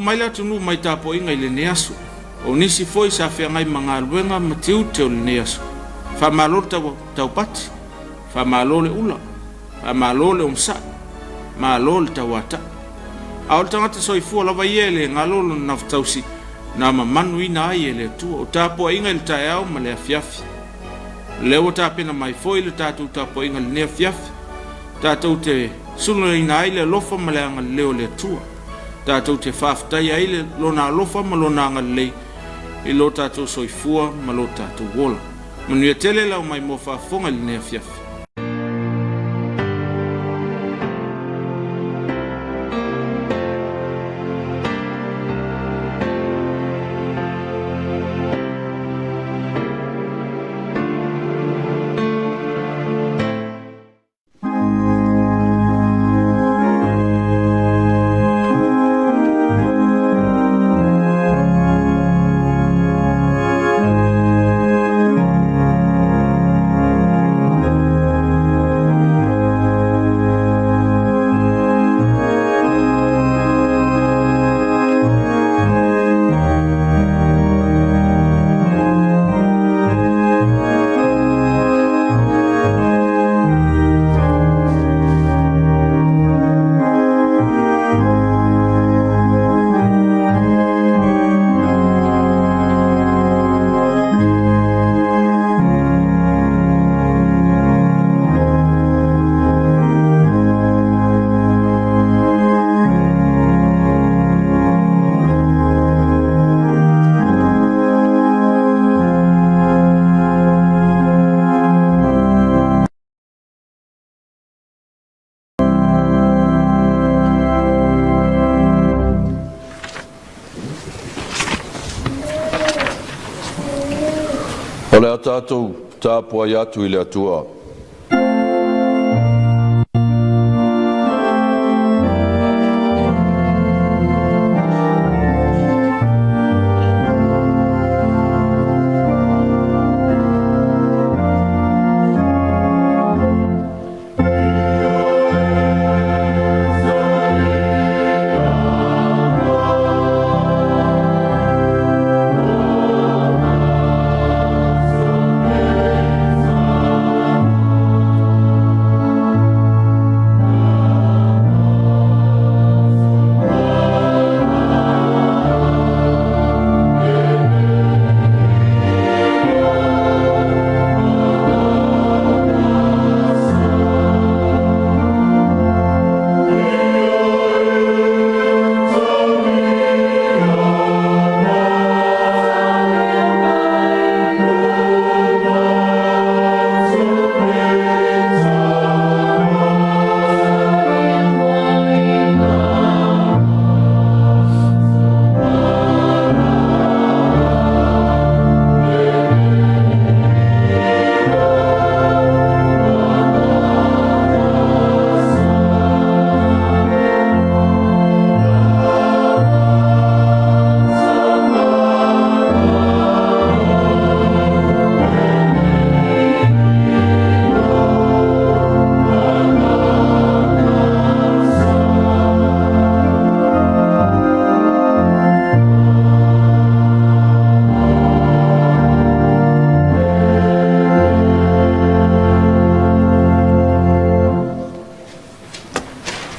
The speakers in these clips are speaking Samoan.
mai le atunuu mai tapuaiga i lenei aso. O nisi foi sa feagai ma galuega ma tiute o lenei aso. Faamalo le taupati, faamalo le ula, faamalo le onosai, malo le tauatai. A o le tagata soifua lava ia e le galo lona nafatausi na mamanuina ai e le Atua. O tapuaiga i le taeao ma le afiafi. O lea ua tapena mai foi le tatou tapuaiga i lenei afiafi, tatou te sulaina ai le alofa ma le agalelei o le Atua. Tatou te faafetaia ai le Lona alofa ma Lona agalelei i lo tatou soifua ma lo tatou ola. Manuia tele lau maimoa faafofoga i lenei afiafi. O le a tatou tapuai atu i le Atua.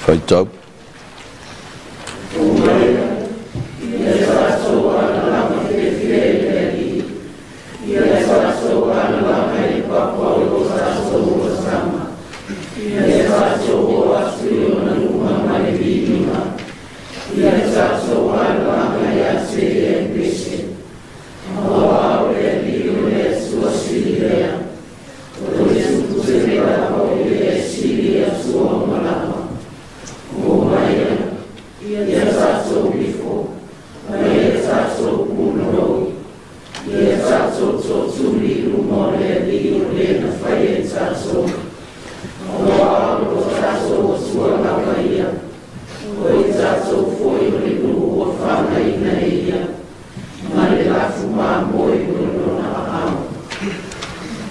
Faitau.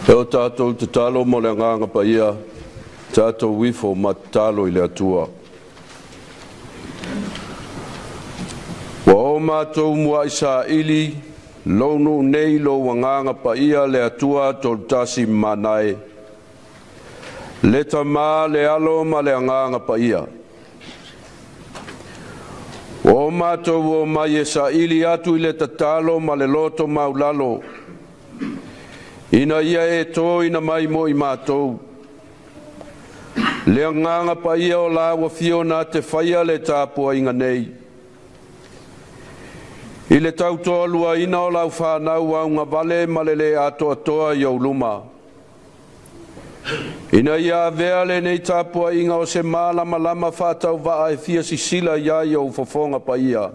E o tatou tatalo mo le agaga paia, tatou ifo ma tatalo i le Atua. matou muai saili lou nuu nei i lou Agaga Paia le Atua Toletasi ma Manae, le Tama, le Alo ma le Agaga Paia. Ua o matou omai e saili atu i le tatalo ma le loto maualalo, ina ia e toina mai mo i matou le Agaga Paia o Lau Afio na te faia le tapuaiga nei, i le tautoaluaina o lau fanau augavale ma le le atoatoa i ou luma, ina ia avea lenei tapuaiga o se malamalama faatauvaa e fia sisila i ai ou fofoga paia,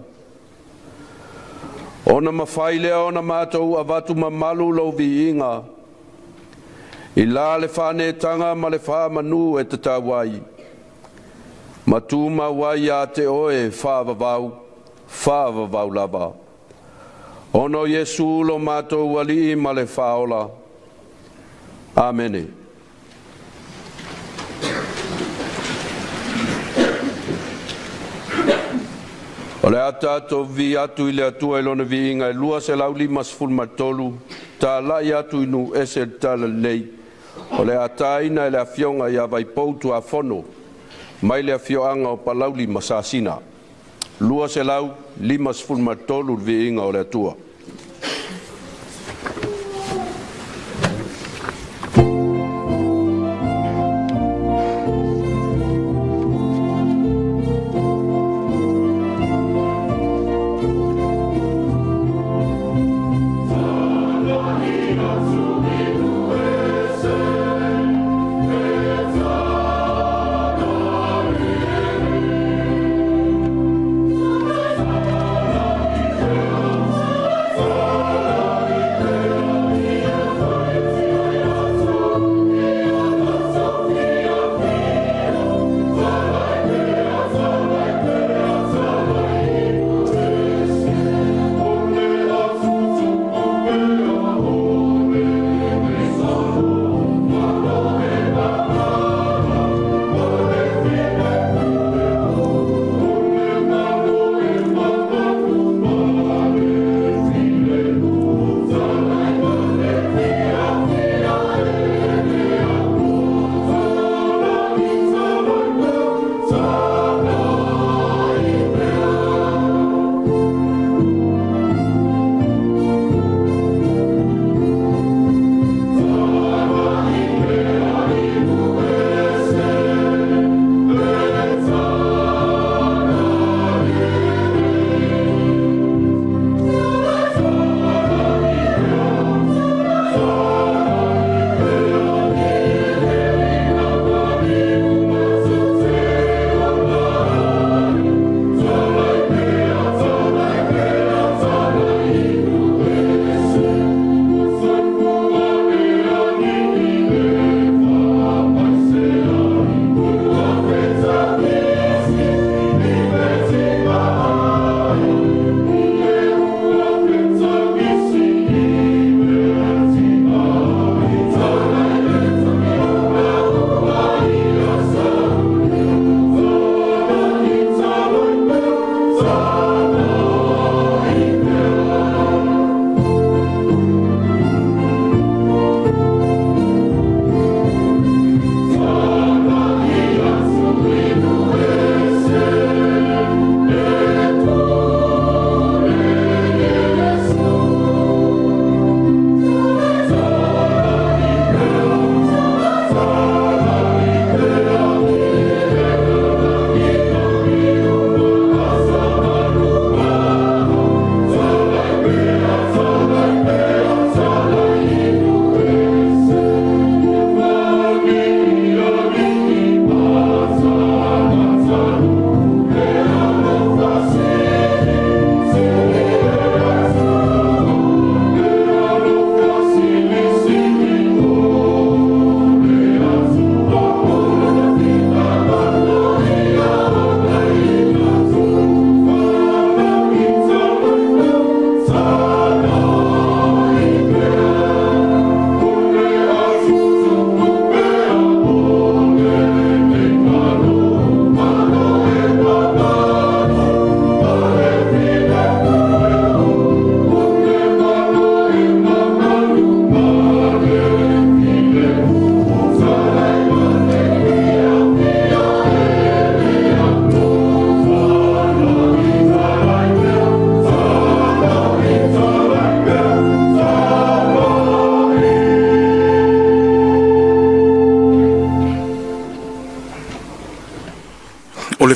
ona mafai lea ona matou avatu mamalu lou viiga i la le faaneetaga ma le faamanu e tatau ai, ma tumau ai ia te Oe e faavavau, faavavau lava. Ona o Iesu lo matou Alii ma le Faaola. Amene. O le a tatou vivii atu i le Atua i Lona viiga e 253, talai atu i nuu ese le talalelei. O le a taina e le Afioga ia Vaipou Tuafono mai le afioaga o Palauli ma Sasina. 253 le viiga o le Atua.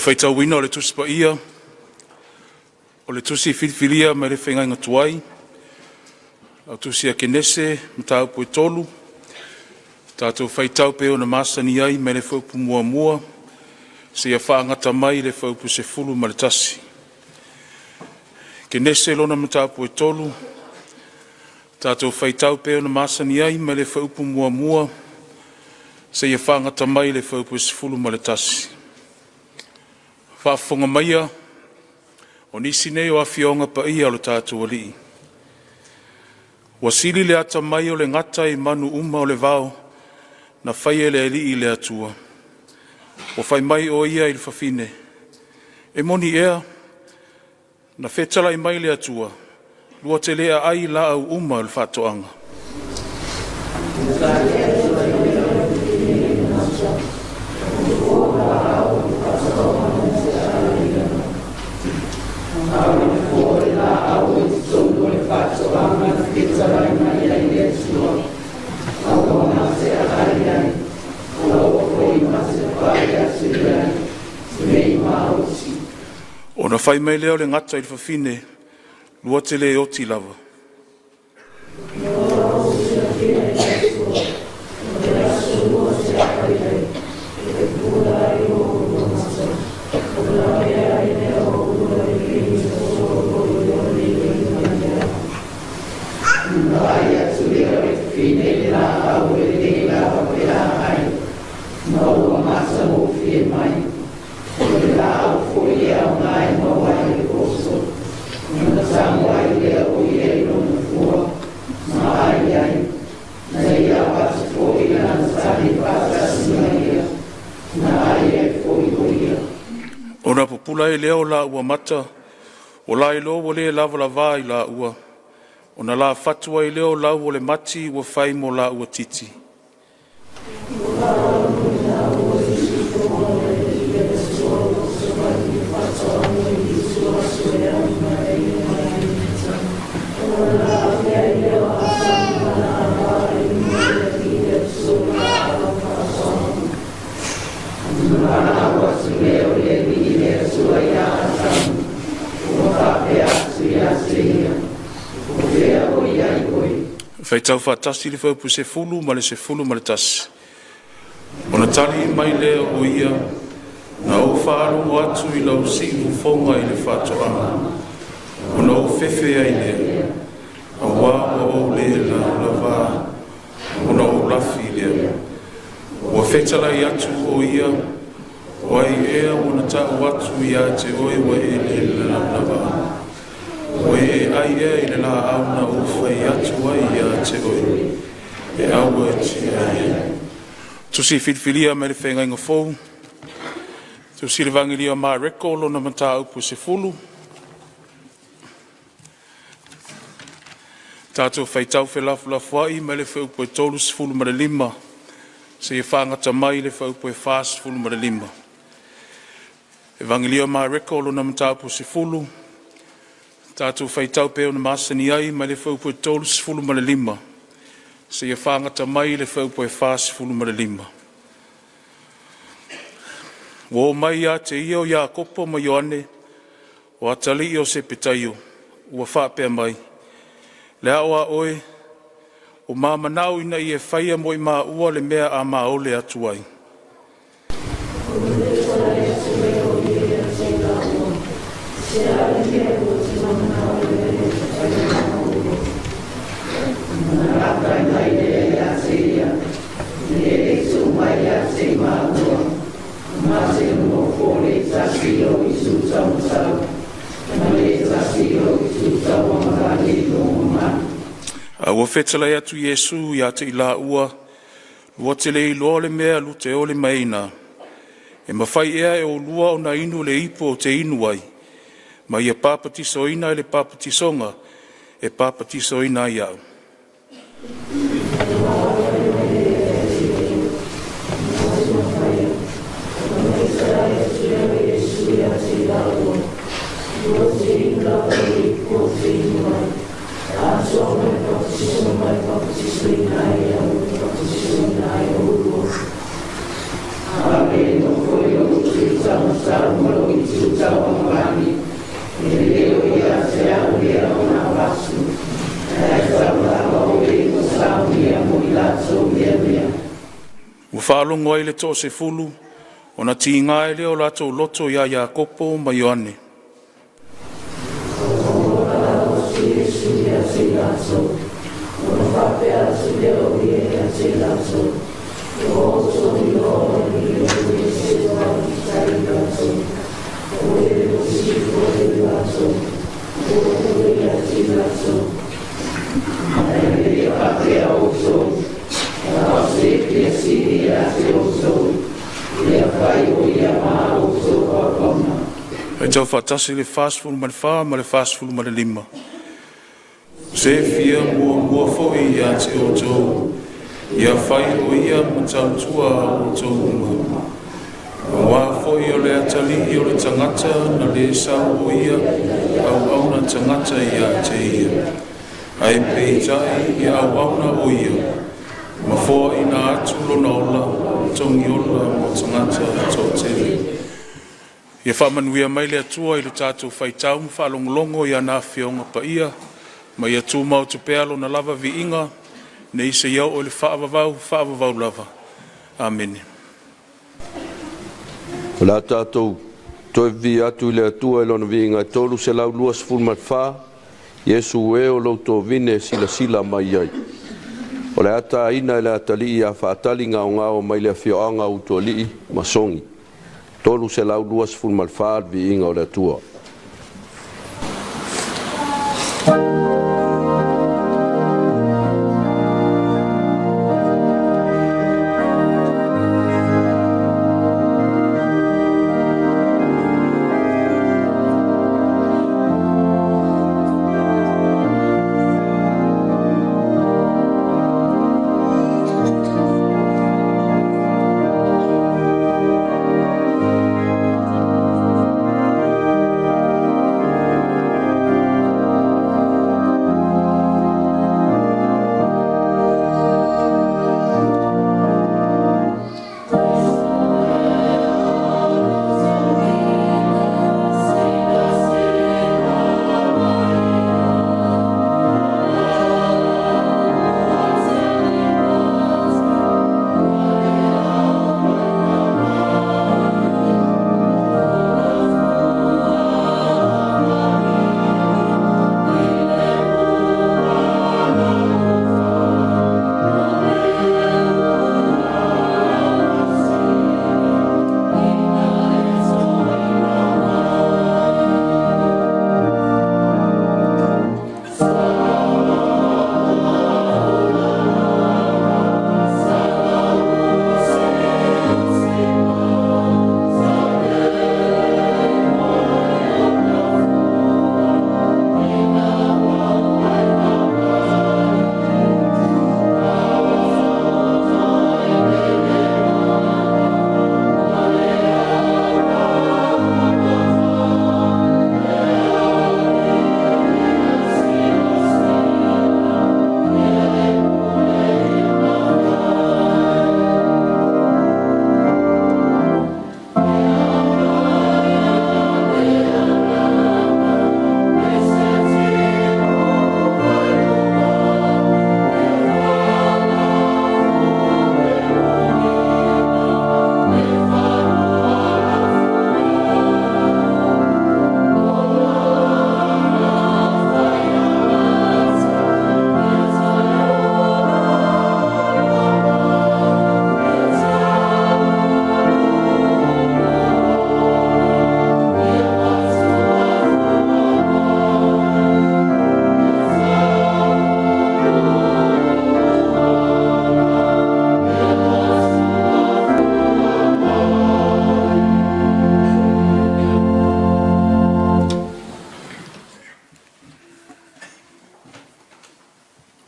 faitauina o le Tusi Paia o le Tusi Filifilia mai le Feagaiga Tuai lau Tusi a Kenese Mataupu e 3, tatou faitau pei ona masani ai mai le fuaiupu 1 seia faasaga mai i le fuaiupu 11. Kenese lona mataupu e 3, tatou faitau pei ona masani ai mai le fuaiupu 1 seia faasaga mai i le fuaiupu 11. Faafofoga maia, o nisi nei o Afioaga Paia o lo tatou Alii, ua sili le atamai o le gata i manu uma o le vao na faia e le Alii le Atua. Ua fai mai o ia i le fafine, “E moni ea, na fetalai mai le Atua, lua te le aai i laau uma o le faatoaga?” Ona fai mai lea o le gata i le fafine, “Lua te le oti lava.” Ona pupula ai lea o laua mata, ua lailoa ua le lavalava i laua, ona lafatu ai lea o lau o le mati ua fai mo laua titi. Faitau faatasi le fuaiupu 10 ma le 11. Ona tali mai lea o ia, “Na ou faalogo atu i lau siufofoga i le faatoaga, ona ou fefe ai lea, auā ua ou le lavalava ona ou lafi lea.” Ua fetalai atu o ia, “O ai ea ua na tau atu ia te oe ua e le lavalava? Ua e ai ea i le laau na ou fai atu ai ia te oe, e aua e te ai ai?” Tusi Filifilia mai le Feagaiga Fou, Tusi le Vagelia o Mareko lona Mataupu e 10, tatou faitau felafolafoai mai le fuaiupu e 35 seia faasaga mai i le fuaiupu e 45. Evagelia o Mareko lona mataupu e 10, tatou faitau pei ona masani ai mai le fuaiupu e 35 seia faasaga mai i le fuaiupu e 45. Ua omai ia te ia o Iakopo ma Ioane, o atalii o Sepetaio, ua faapea mai, “Le ao a oe, ua ma manao ina ia e faia mo i maua le mea a ma ole atu ai.” A ua fetalai atu Iesu ia te i laua, “Lua te le iloa le mea lua te ole mai ai na. E mafai ea e olua ona inu le ipu ou te inu ai, ma ia papatisoina i le papatisoga e papatisoina ai au?” faalogo ai le toasefulu, ona tiga ai lea o latou loto ia Iakopo ma Ioane. Faitau faatasi le 44 ma le 45. Se fia muamua foi ia te outou, ia fai o ia ma tautua a outou uma. Auā foi o le atalii o le tagata na le sau o ia auauna tagata ia te ia, ae peitai ia auauna o ia, ma foaina atu lona ola togiola mo tagata toatele. Ia faamanuia mai le Atua i lo tatou faitau ma faalogologo i ana Afioga Paia, ma ia tumau pea Lona lava viiga nei seia oo i le faavavau, faavavau lava. Amene. O le a tatou toe vivii atu i le Atua i Lona viiga e 324, Iesu e o lou tovine silasila mai ai. O le a taina e le atalii ia Faatali Gaogao mai le afioaga o Utualii ma Sogi. 324 le viiga o le Atua.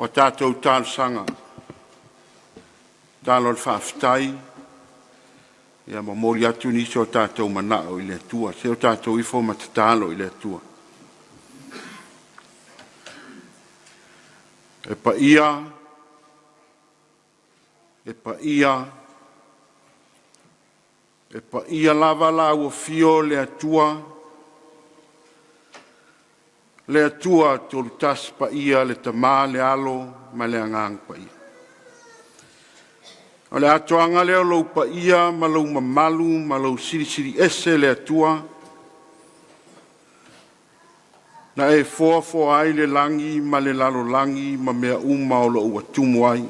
O tatou talosaga, tatalo o le faafetai, ia momoli atu nisi o tatou manao i le Atua. Se o tatou ifo ma tatalo i le Atua. E paia, e paia, e paia lava lau afio le Atua, le Atua Tolutasi Paia, le Tama, le Alo ma le Agaga Paia. O le atoaga lea o lou paia ma lou mamalu ma lou silisili ese le Atua, na e foafoa ai le lagi ma le lalolagi ma mea uma o lo o ua tumu ai.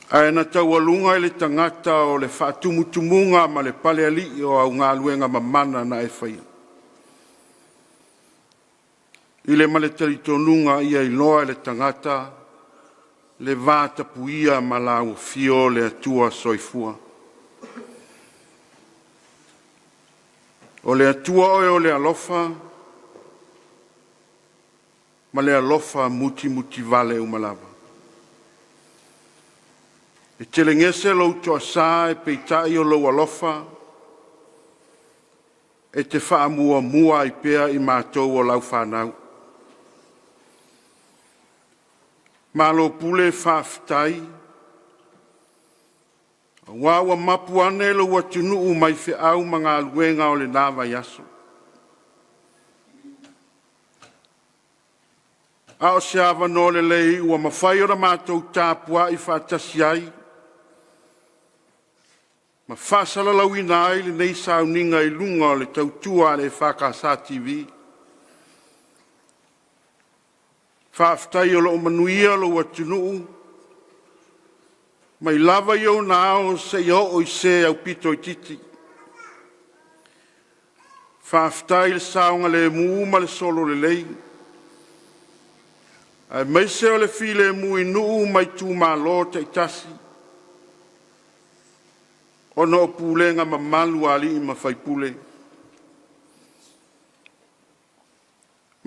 Ae na taualuga i le tagata o le faatumutumuga ma le palealii o au galuega mamana na e faia. I le ma le talitonuga ia iloa e le tagata le vatapuia ma lau afio o le Atua Soifua. O le Atua oe o le alofa ma le alofa mutimutivale uma lava. E telegese lou toasa ae peitai o lou alofa e te faamuamua ai pea i matou o lau fanau. Malo pule faafetai, aua ua mapu ane lou atunuu mai feau ma galuega o lena vaiaso. A o se avanoa lelei ua mafai ona matou tapuai faatasi ai ma faasalalauina ai lenei sauniga i luga o le tautua a le EFKS TV. Faafetai o lo o manuia lou atunuu mai lava i ona ao seia oo i se aupito itiiti. Faafetai i le saogalemu ma le sololelei aemaise o le filemu i nuu ma itumalo taitasi ona o pulega mamalu a alii ma faipule.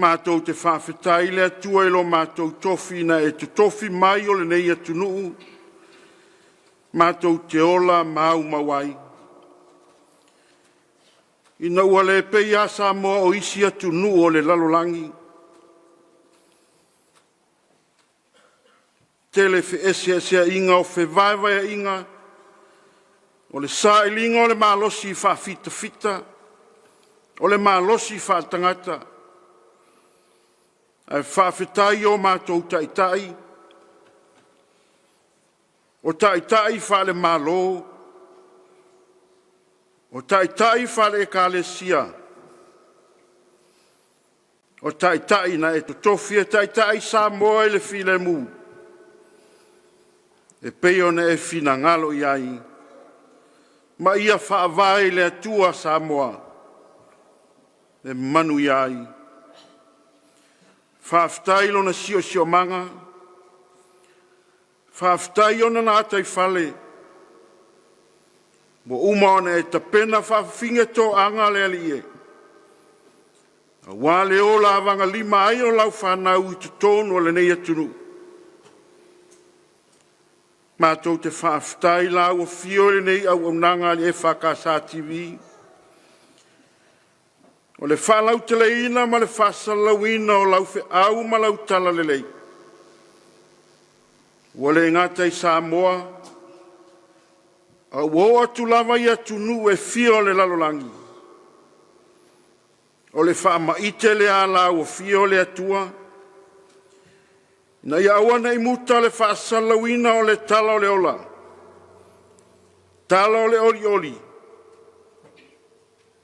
Matou te faafetai i le Atua i lo matou tofi na e totofi mai o lenei atunuu matou te ola ma aumau ai, ina ua le pei lava Samoa o isi atunuu o le lalolagi, tele feeseeseaiga o fevaevaeaiga, o le sailiga o le malosi faafitafita, o le malosi faaletagata. Ae faafetai i o matou taitai, o taitai faale-Malo, o taitai faale-Ekalesia, o taitai na e totofi e taitai Samoa i le filemu e pei ona e finagalo i ai, ma ia faavae i le Atua Samoa e manuia ai. Faafetai i lona siosiomaga, faafetai i ona gataifale ua uma ona e tapena faafafine toaga a le Alii e, aua le ola avagalima ai o lau fanau i totonu o lenei atunuu. Matou te faafetai i lau afio i lenei auaunaga a le EFKS TV, o le faalauteleina ma le faasalalauina o lau feau ma lau talalelei, ua le gata i Samoa, a ua oo atu lava i atunuu e fia o le lalolagi. O le faamaite lea a lau afio le Atua, ina ia aua ne i muta le faasalalauina o le tala o le ola, tala o le olioli,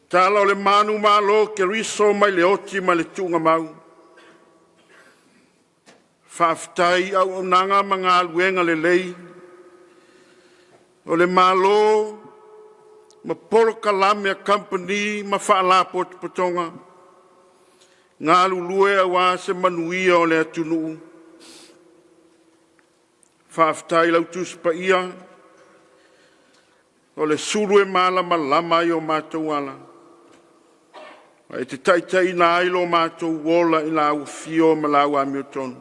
tala o le manumalo o Keriso mai le oti ma le tuugamau. Faafetai i auaunaga ma galuega lelei o le Malo ma polokalame a kamupani ma faalapotopotoga galulue aua se manuia o le atunuu. Faafetai i lau Tusi Paia, o le sulu e malamalama ai o matou ala, ma e te taitaiina ai lo matou ola i lau afio ma lau amiotonu.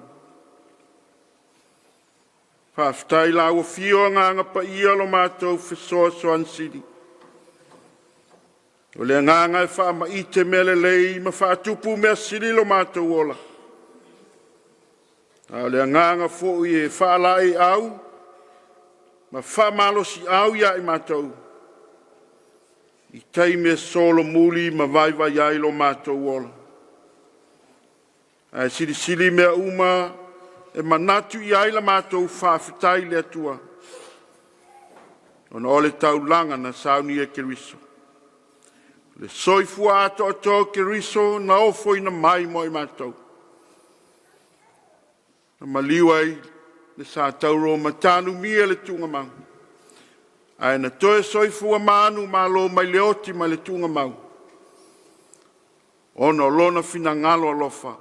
Faafetai i lau afio Agaga Paia, lo matou fesoasoani sili. O le agaga e faamaite mea lelei ma faatupu mea sili lo matou ola, a o le agaga foi e faalaeiau ma faamalosiau ia i matou i taimi e solomuli ma vaivai ai lo matou ola. Ae silisili mea uma e manatu i ai la matou faafetai i le Atua, ona o le taulaga na saunia e Keriso, le soifua atoatoa o Keriso na ofoina mai mo i matou, na maliu ai le sa tauromatanumia le tuugamau, ae na toe soifua manumalo mai le oti mai le tuugamau, ona o Lona finagalo alofa,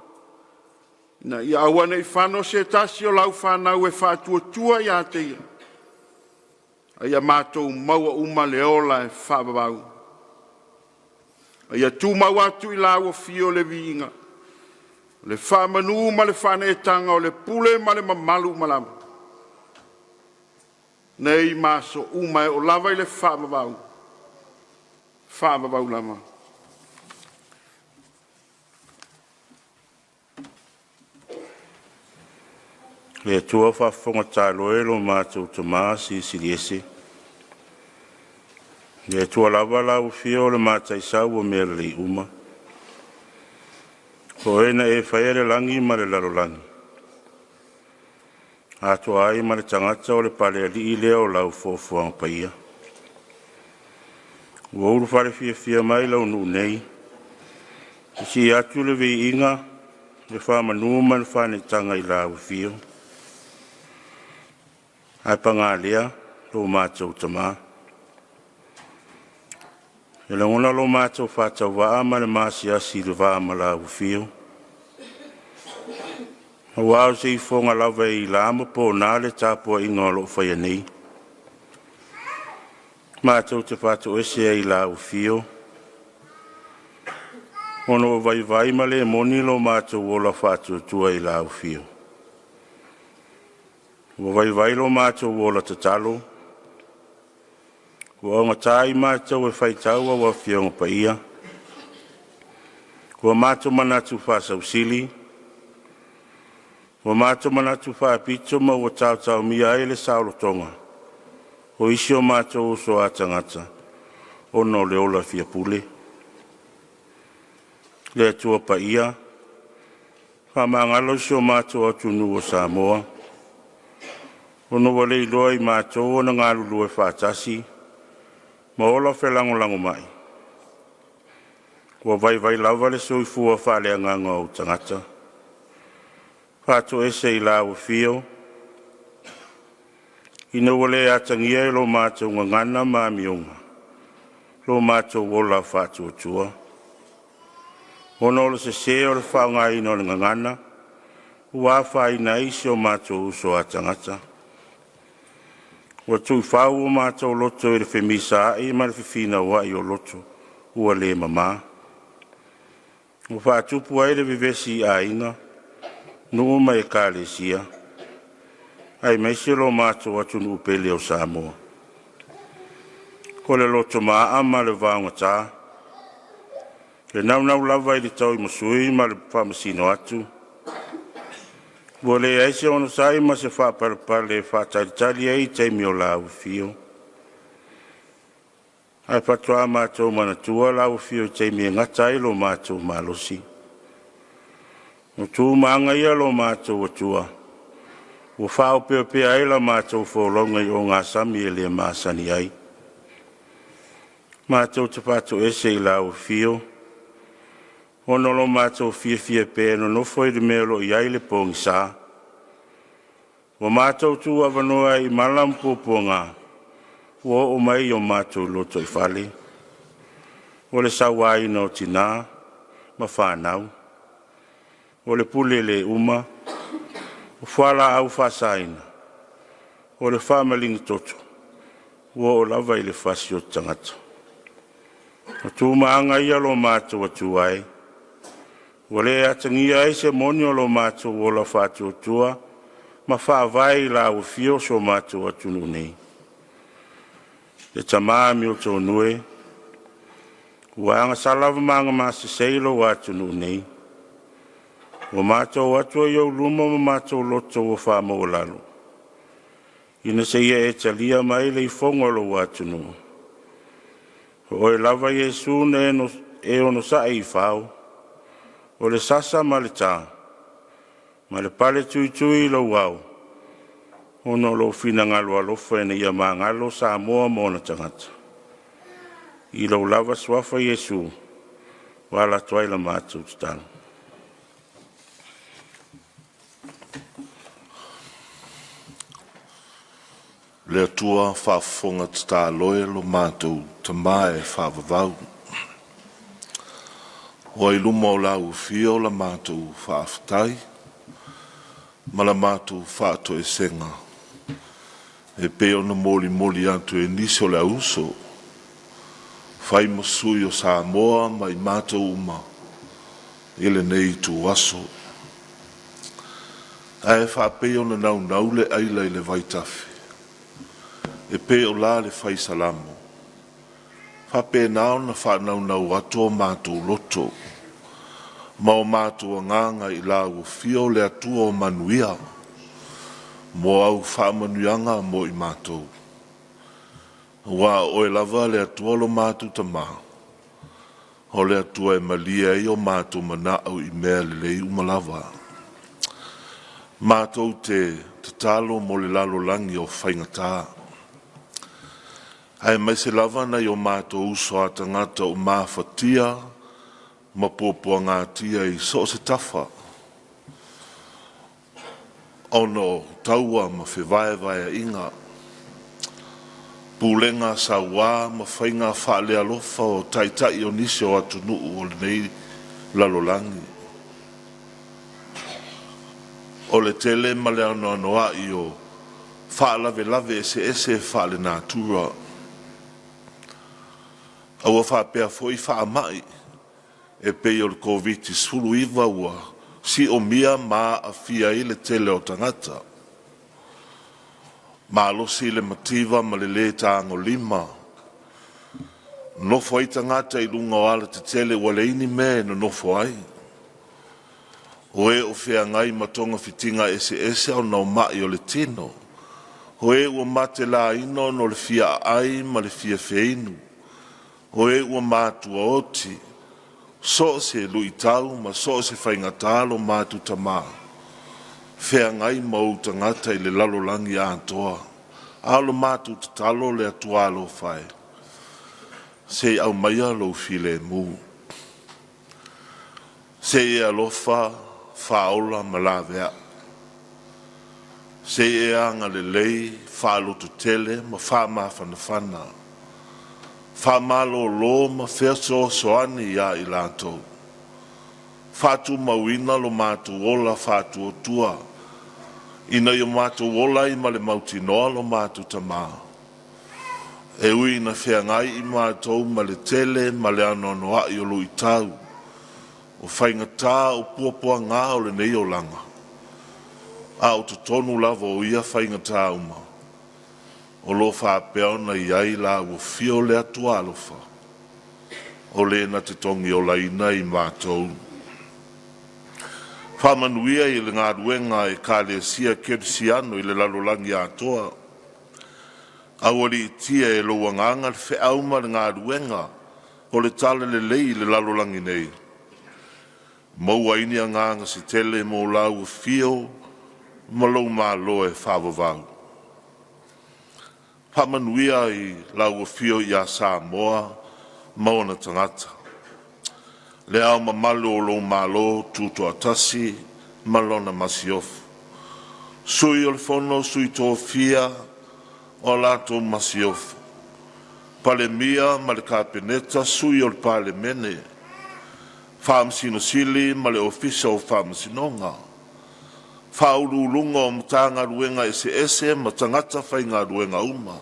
ina ia aua ne i fano se tasi o lau fanau e faatuatua ia te Ia, a ia matou maua uma le ola e faavavau. A ia tumau atu i lau afio le viiga, le faamanu ma le faaneetaga, o le pule ma le mamalu uma lava, nei ma aso uma e oo lava i le faavavau, faavavau lava. Le Atua faafofoga taalo e lo matou Tama Silisili Ese. Le Atua lava lau afio o le Mataisau o mea lelei uma. O oe na e faia le lagi ma le lalolagi, atoa ai ma le tagata o le palealii lea o lau foafoaga paia. Ua ulufale fiafia mai lau nuu nei, e sii atu le viiga, le faamanu ma le faaneetaga i lau afio. Ae paga lea, lo matou Tama, e lagona lo matou faatauvaa ma le maasiasi i le va ma lau afio, aua o se ifoga lava e ila ma pona le tapuaiga o lo o faia nei. Matou te faatoese ai i lau afio, ona ua vaivai ma le moni lo matou ola faatuatua i lau afio. Ua vaivai lo matou ola tatalo, ua augata i matou e faitau au Afioga Paia, ua matou manatu faasausili, ua matou manatu faapito ma ua taotaomia ai le saolotoga o isi o matou uso a tagata ona o le ola fiapule. Le Atua Paia, faamagalo si o matou atunuu o Samoa, ona ua le iloa e i matou ona galulue faatasi ma ola felagolagomai, ua vaivai lava le soifua faaleagaga o ou tagata. Faatoese i lau afio, ina ua le atagia e lo matou gagana ma amioga lo matou ola faatuatua, ona o le sese o le faaaogaina o le gagana ua afaina ai si o matou uso a tagata. Ua tuifau o matou loto i le femisaai ma le fefinauai o loto ua le mama. Ua faatupu ai le vevesi i aiga, nuu ma ekalesia, aemaise lo matou atunuu pele o Samoa. O le lotomaaa ma le vaogata, e naunau lava i le tauimasui ma le faamasino atu. Ua leai se onosai ma se faapalepale e faatalitali ai i taimi o lau afio. Ae faatoa matou manatua lau afio i taimi e gata ai lo matou malosi. O tu ma aga ia lo matou Atua ua faaopeopea ai la matou folauga i ogasami e le masani ai. Matou te faatoese i lau afio ona o lo matou fiafia pea e nonofo i le mea o lo o i ai le pogisa. Ua matou tuuavanoa ai i mala ma puapuaga ua oo mai i o matou lotoifale. O le sauaina o tinā ma fanau, o le pule le uma, o fualaau faasaina, o le faamaligi toto ua oo lava i le fasioti tagata. O tu ma aga ia a lo matou Atua e, ua le atagia ai se moni o lo matou ola faatuatua ma faavae i lau afio si o matou atunuu nei. Le Tama amiotonu e, ua agasala ma agamasesei lou atunuu nei. Ua matou o atu ai i ou luma ma matou loto ua faamaualalo, ina se i e talia mai le ifoga o lou atunuu. O oe lava Iesu na e onosai i fao, o le sasa ma le ta, Ma le paletuitui i lou ao, ona o lou finagalo alofa ina ia magalo Samoa ma ona tagata. I lou lava Suafa Iesu, ua ala atu ai la matou tatalo. Le Atua faafofoga tatalo e lo matou Tama e faavavau, ua i luma o lau Afio la matou faafetai ma la matou faatoesega e pei ona molimoli atu e nisi o le auuso, fai ma sui o Samoa ma i matou uma i lenei ituaso. Ae faapei ona naunau le aila i le vaitafe, e pei o la le fai Salamo, faapena ona faanaunau atu o matou loto ma o matou agaga i lau Afio le Atua o manuia, mo au faamanuiaga mo i matou. Aua o Oe lava le Atua lo matou Tama, o le Atua e malie ai o matou manao i mea lelei uma lava. Matou te tatalo mo le lalolagi o faigata, aemaise lava nai o matou uso a tagata o mafatia ma puapuagatia i so o se tafa, ona o taua ma fevaevaeaiga, pulega saua ma faiga faalealofa o taitai o nisi o atunuu o lenei lalolagi. O le tele ma le anoanoai o faalavelave eseese faalenatura, a ua faapea foi faamai e pei o le Koviti-19 ua siomia ma aafia ai le tele o tagata. Malosi le mativa ma le lē tagolima, nonofo ai tagata i luga o alatetele ua leai ni mea e nonofo ai. O e o feagai ma togafitiga eseese ona o mai o le tino, o e ua matelaina ona o le fia aai ma le fia feinu, o e ua matuaoti, so o se luitau ma so o se faigata lo matou Tama, feagai ma ou tagata i le lalolagi atoa. A o le matou tatalo le Atua alofa e, se i aumaia lou filemu, se i e alofa faaola ma laveai, se i e agalelei faalototele ma faamafanafana, faamalolo ma fesoasoani ia i latou, faatumauina lo matou ola faatuatua, ina ia matou ola ai ma le mautinoa lo matou Tama, e ui ina feagai i matou ma le tele ma le anoanoai o luitau, o faigata o puapuaga o lenei olaga, a o totonu lava o ia faigata uma, o lo o faapea ona i ai lau Afio le Atua alofa, o le na te togiolaina i matou. Faamanuia i le galuega a Ekalesia Kerisiano i le lalolagi atoa. Aualiitia e lou Agaga le feau ma le galuega o le Talalelei i le lalolagi nei, maua ai ni agaga se tele mo lau afio ma lou malo e faavavau. Faamanuia i lau afio ia Samoa ma ona tagata, Le Ao Mamalu o lou Malo Tutoatasi ma lona Masiofo, Sui o le Fono a Sui Tofia ma le latou Masiofo, Palemia ma le Kapeneta, Sui o le Palemene, Faamasino Sili ma le Ofisa o Faamasinoga, Faauluuluga o Matagaluega eseese ma tagata faigaluega uma,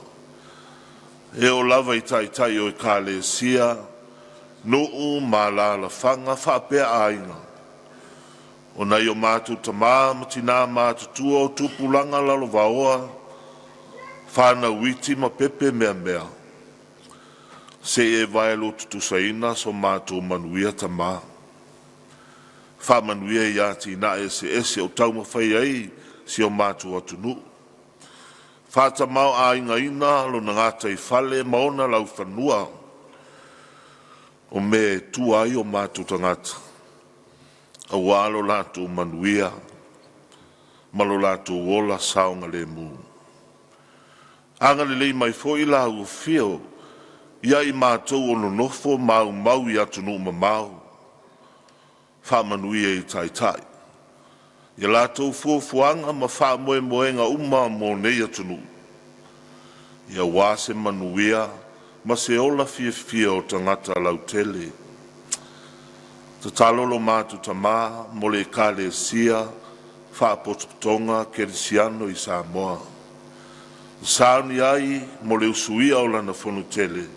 e oo lava i Taitai o Ekalesia, nuu ma alaalafaga faapea aiga. O nai o matou tama ma tina matutua o tupulaga lalovaoa, fanau iti ma pepe meamea, se i e vaelua tutusaina so matou manuia Tama. Faamanuia i atinae eseese o taumafai ai si o matou atunuu. Faatamaoaigaina lona gataifale ma ona laufanua, o mea e tua ai o matou tagata aua lo latou manuia. ma lo latou ola saogalemu. Agalelei mai foi lau Afio ia i matou o nonofo ma aumau i atunuu mamao, faamanuia i taitai, ia latou fuafuaga ma faamoemoega uma mo nei atunuu, aua se manuia ma se ola fiafia o tagata lautele. Tatalo lo matou Tama mo le Ekalesia Faapotopotoga Kerisiano i Samoa, sauni ai mo le usuia o lana fonotele,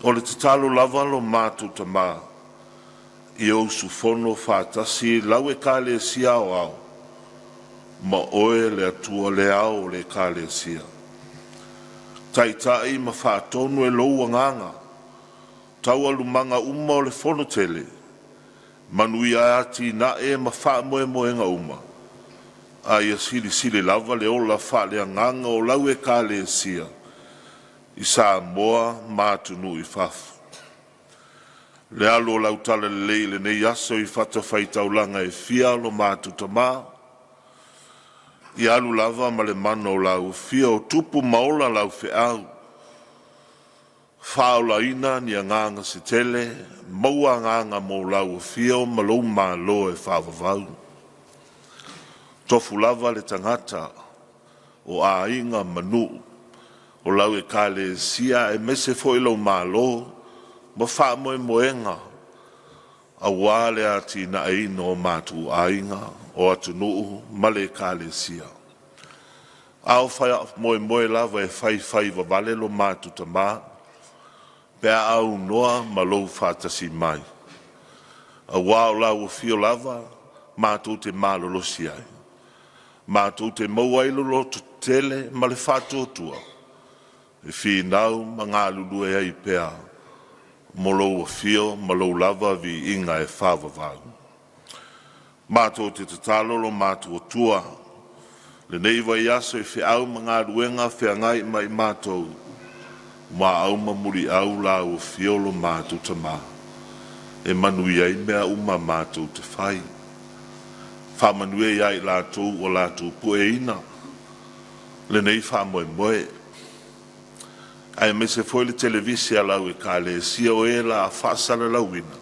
o le tatalo lava lo matou Tama, ia usufono faatasi lau Ekalesia aoao ma oe le Atua le ao o le Ekalesia. Taitai ma faatonu e lou agaga, taualumaga uma o le fonotele, manuia atinae ma faamoemoega uma, a ia silisili lava le ola faaleagaga o lau Ekalesia i Samoa ma atunuu i fafo. Le alu o lau talalelei i lenei aso i fatafaitaulaga e fia lo matou Tama, ia alu lava ma le mana o lau Afio o tupu ma ola lau feau, faaolaina ni agaga se tele, maua agaga mo lau Afio ma lou malo e faavavau. Tofu lava le tagata o aiga ma nuu o lau Ekalesia aemaise foi lou malo ma faamoemoega aua le atinaeina o matou aiga, o atunuu ma le Ekalesia. A o faamoemoe lava e faifai vavale lo matou Tama pe a aunoa ma lou faatasi mai, aua o lau afio lava matou te malolosi ai, matou te maua ai le lototetele ma le faatuatua e finau ma galulue ai pea mo lou afio ma lou lava viiga e faavavau. Matou te tatalo lo matou Atua lenei vaiaso i feau ma galuega feagai ma i matou, muaau ma muliau lau afio lo matou Tama, e manuia ai mea uma matou te fai. Faamanuia ia i latou ua latou pueina lenei faamoemoe, aemaise foi le televise a lau Ekalesia o e la faasalalauina,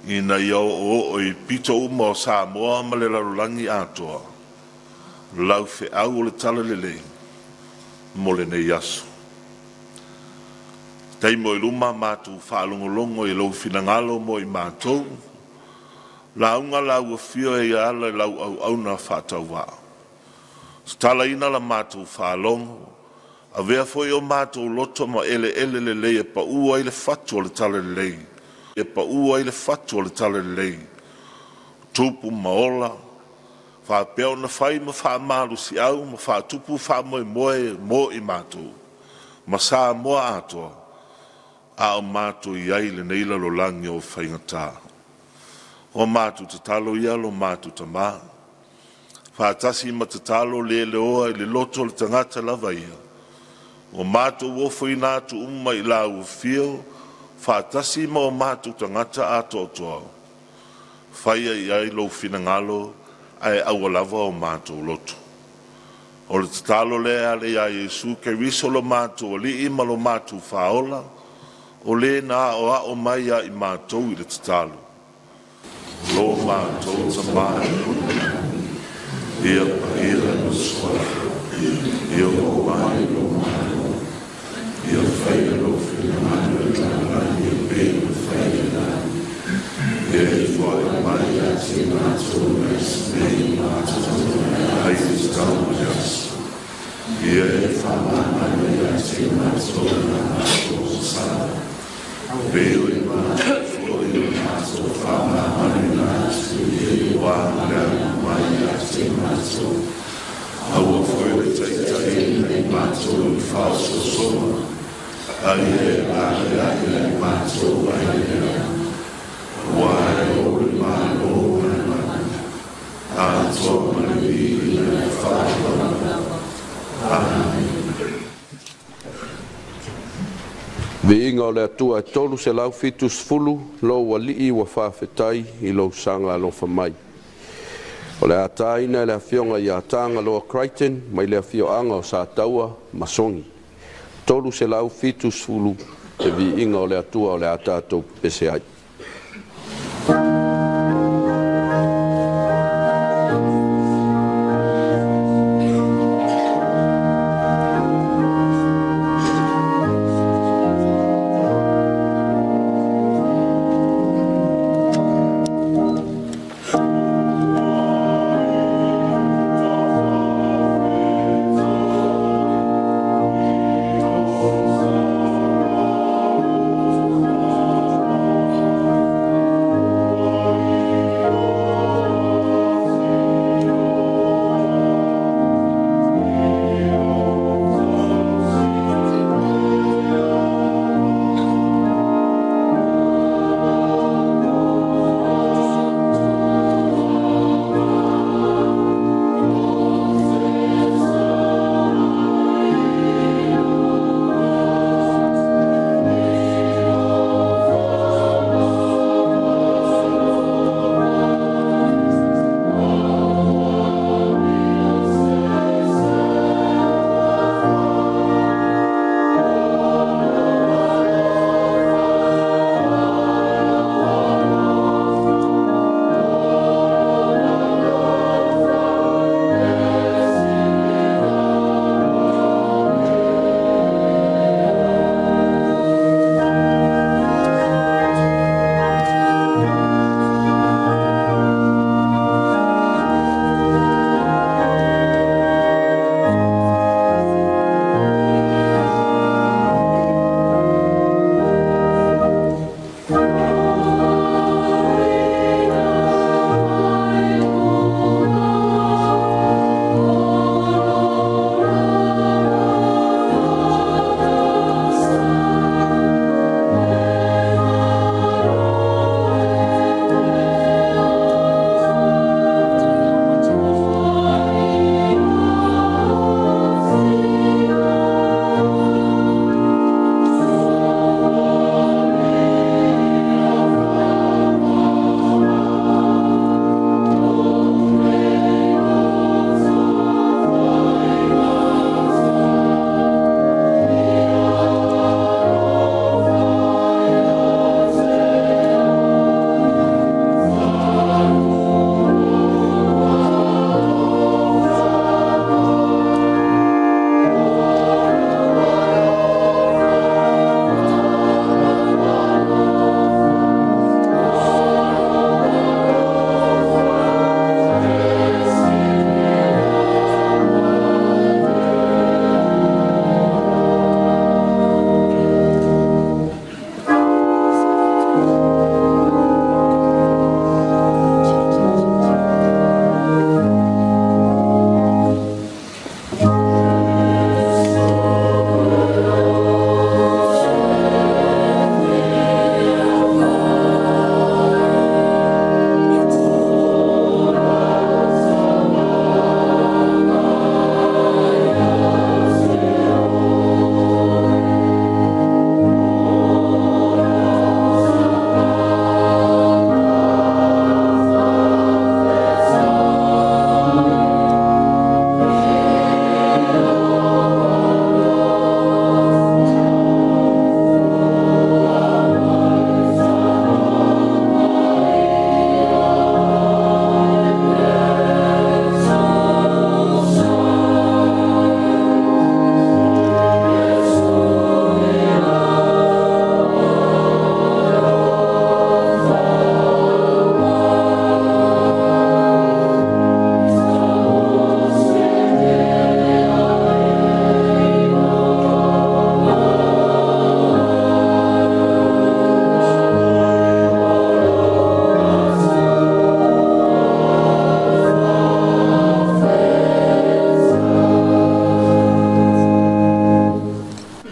ina ia oooo i pito uma o Samoa ma le lalolagi atoa, lau feau o le talalelei mo lenei aso. Taimi o i luma matou faalogologo i lou finagalo mo i matou, lauga lau afio e ala i lau auauna faatauvaa. Tatalaina la matou faalogo, avea foi o matou loto ma eleele lelei e pau ai le fatu o le talalelei, e pau ai le fatu o le talalelei, tupu ma ola, faapea ona fai ma faamalosiau ma faatupu faamoemoe mo i matou, ma Samoa atoa, a o matou i ai i lenei lalolagi o faigata. O matou tatalo ia lo matou Tama, faatasi ma tatalo le leoa i le loto o le tagata lava ia, ua matou ofoina atu uma i lau afio, faatasi ma o matou tagata atoatoa, faia i ai lou finagalo ae aua lava o matou loto. O le tatalo lea e ala iā Iesu Keriso lo matou Alii ma lo matou Faaola, o le na aoao mai ia i matou i le tatalo. Lo matou Tama i lagi, ia paia lou Suafa, ia oo mai lou Malo, ia faia lou finagalo i lalolagi e pei ona fai i lagi. Ia ifo ae mai ia te matou le aso nei matou ai e tatau ma le aso. Ia e faamagalo ia te matou na matou sala, pei o i matou foi o matou faamagaloina atu i ua le alu mai ia te matou. Aua foi le taitaiina i matou i faaosoosoga, a ia e laveai ia i matou ai le alu. Aua e ou le Malo ma le mana, atoa ma le viiga i le faavavau. Amene. Viiga o le Atua e 370 lou Alii ua faafetai i lou saga alofa mai. O le a taina e le Afioga ia Tagaloa Crichton mai le afioaga o Sataua ma Sogi. 370 le viiga o le Atua o le a tatou pepese ai.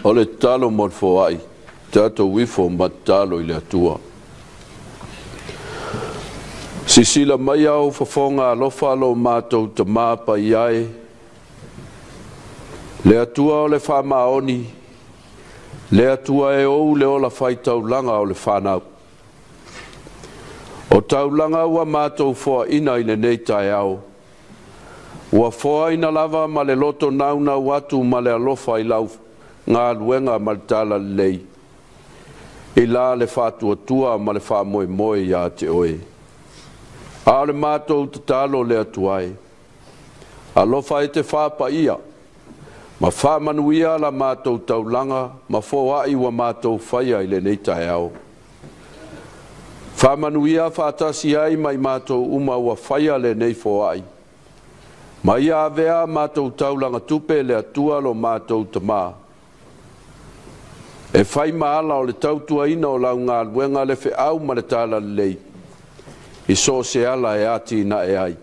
O le tatalo mo le foai, tatou ifo ma tatalo i le Atua. Sisila mai au fofoga alofa lo matou Tama Paia e, le Atua o le faamaoni, le Atua e ou le ola faitaulaga o le fanau. O taulaga ua matou foaina i lenei taeao, ua foaina lava ma le loto naunau atu ma le alofa i lau galuega ma le talalelei, i la le faatuatua ma le faamoemoe ia te oe. A o le matou tatalo le Atua e, alofa e te faapaia ma faamanuia la matou taulaga ma foai ua matou faia i lenei taeao. Faamanuia faatasi ai ma i matou uma ua faia lenei foai, ma ia avea matou taulaga tupe e le Atua lo matou Tama, e fai ma ala o le tautuaina o lau galuega le feau ma le talalelei i so o se ala e atinae ai.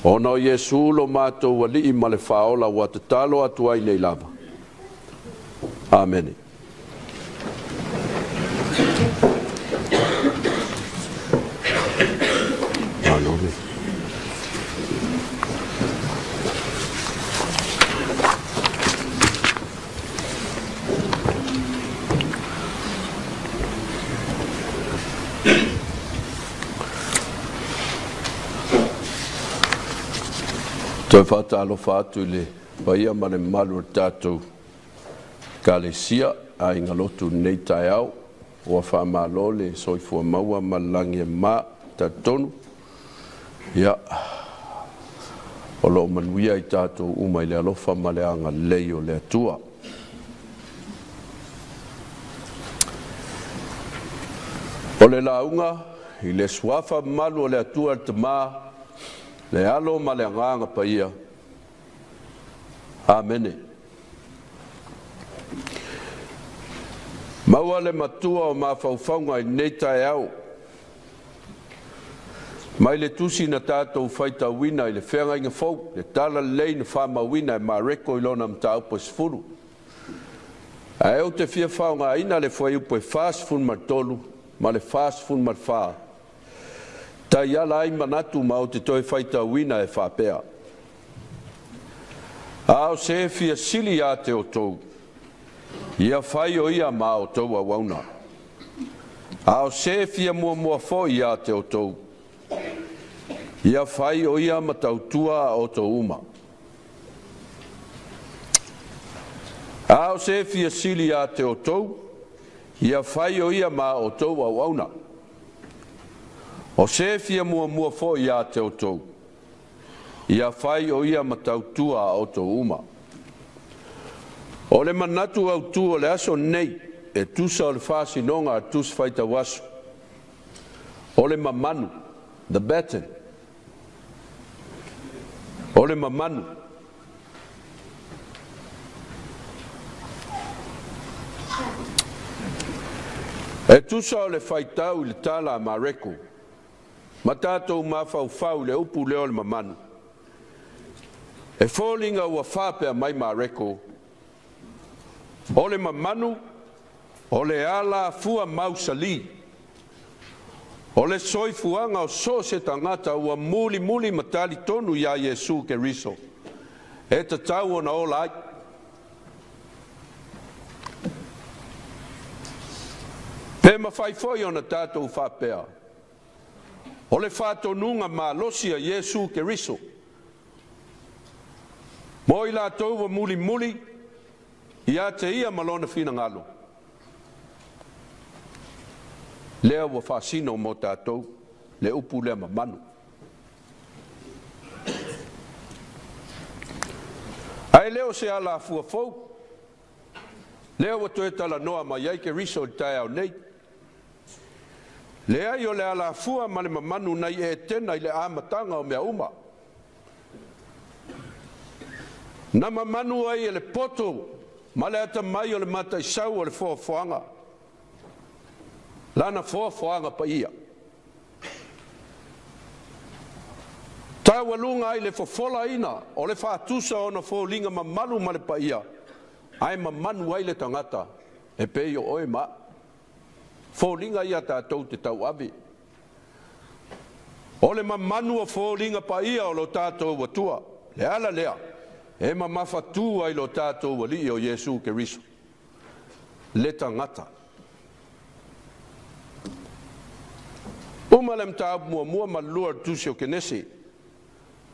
Ona o Iesu lo matou Alii ma le Faaola ua tatalo atu ai nei lava. Amene. Toe faatalofa atu i le paia ma le mamalu o le tatou Ekalesia, Aiga Lotu i lenei taeao. Ua faamalo le soifua maua ma le lagi e mama. E talitonu, ia, o lo o manuia i tatou uma i le alofa ma le agalelei o le Atua. O le lauga i le suafa mamalu o le Atua le Tama, le Alo ma le Agaga Paia. Amene. Maua le matua o mafaufauga i lenei taeao mai le tusi na tatou faitauina i le Feagaiga Fou, le Talalelei na faamauina e Mareko i lona mataupu e 10. Ae ou te fia faaaogaina le fuaiupu e 43 ma le 44, taiala ai manatu ma ou te toe faitauina e faapea: A o se e fia sili ia te outou, ia fai o ia ma a outou auauna. A o se e fia muamua foi ia te outou, ia fai o ia ma tautua a outou uma. A o se e fia sili ia te outou, ia fai o ia ma a outou auauna. O se e fia muamua foi ia te outou, ia fai o ia ma tautua a outou uma. O le manatu autu o le aso lenei e tusa o le faasinoga a le Tusi Faitau Aso, o le mamanu, the baton. O le mamanu. E tusa o le faitau i le tala a Mareko ma tatou mafaufau i le upu lea o le mamanu, e foliga ua faapea mai Mareko, o le mamanu o le alafua mausali o le soifuaga o so o se tagata ua mulimuli ma talitonu iā Iesu Keriso e tatau ona ola ai. Pe mafai foi ona tatou faapea, o le faatonuga malosi a Iesu Keriso mo i latou ua mulimuli ia te ia ma lona finagalo, lea ua faasino mo tatou le upu lea mamanu. Ae le o se alafua fou lea ua toe talanoa mai ai Keriso i le taeao nei. Leai, o le alafua ma le mamanu nai Etena i le amataga o mea uma, na mamanu ai e le poto ma le atamai o le Mataisau o le foafoaga, lana foafoaga paia. Taualuga ai le fofolaina o le faatusa o ona foliga mamalu ma le paia, ae mamanu ai le tagata e pei o oe ma a'u. Foliga ia tatou te tauave. O le mamanu o foliga paia o lo tatou Atua, le ala lea e mamafatu ai lo tatou Alii o Iesu Keriso, le tagata. Uma le mataupu muamua ma le lua o le Tusi o Kenese.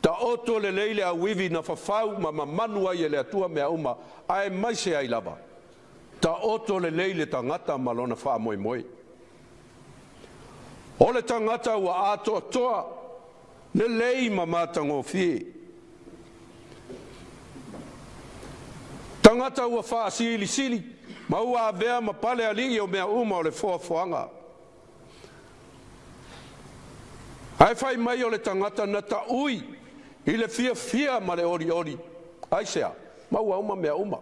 Taoto lelei le auivi na fafau ma mamanu ai e le Atua mea uma, aemaise ai lava. Taoto lelei le tagata ma lona faamoemoe. O le tagata ua atoatoa, lelei ma matagofie. Tagata ua faasilisili ma ua avea ma palealii o mea uma o le foafoaga. Ae fai mai o le tagata na taui i le fiafia ma le olioli. Aisea? Maua uma mea uma.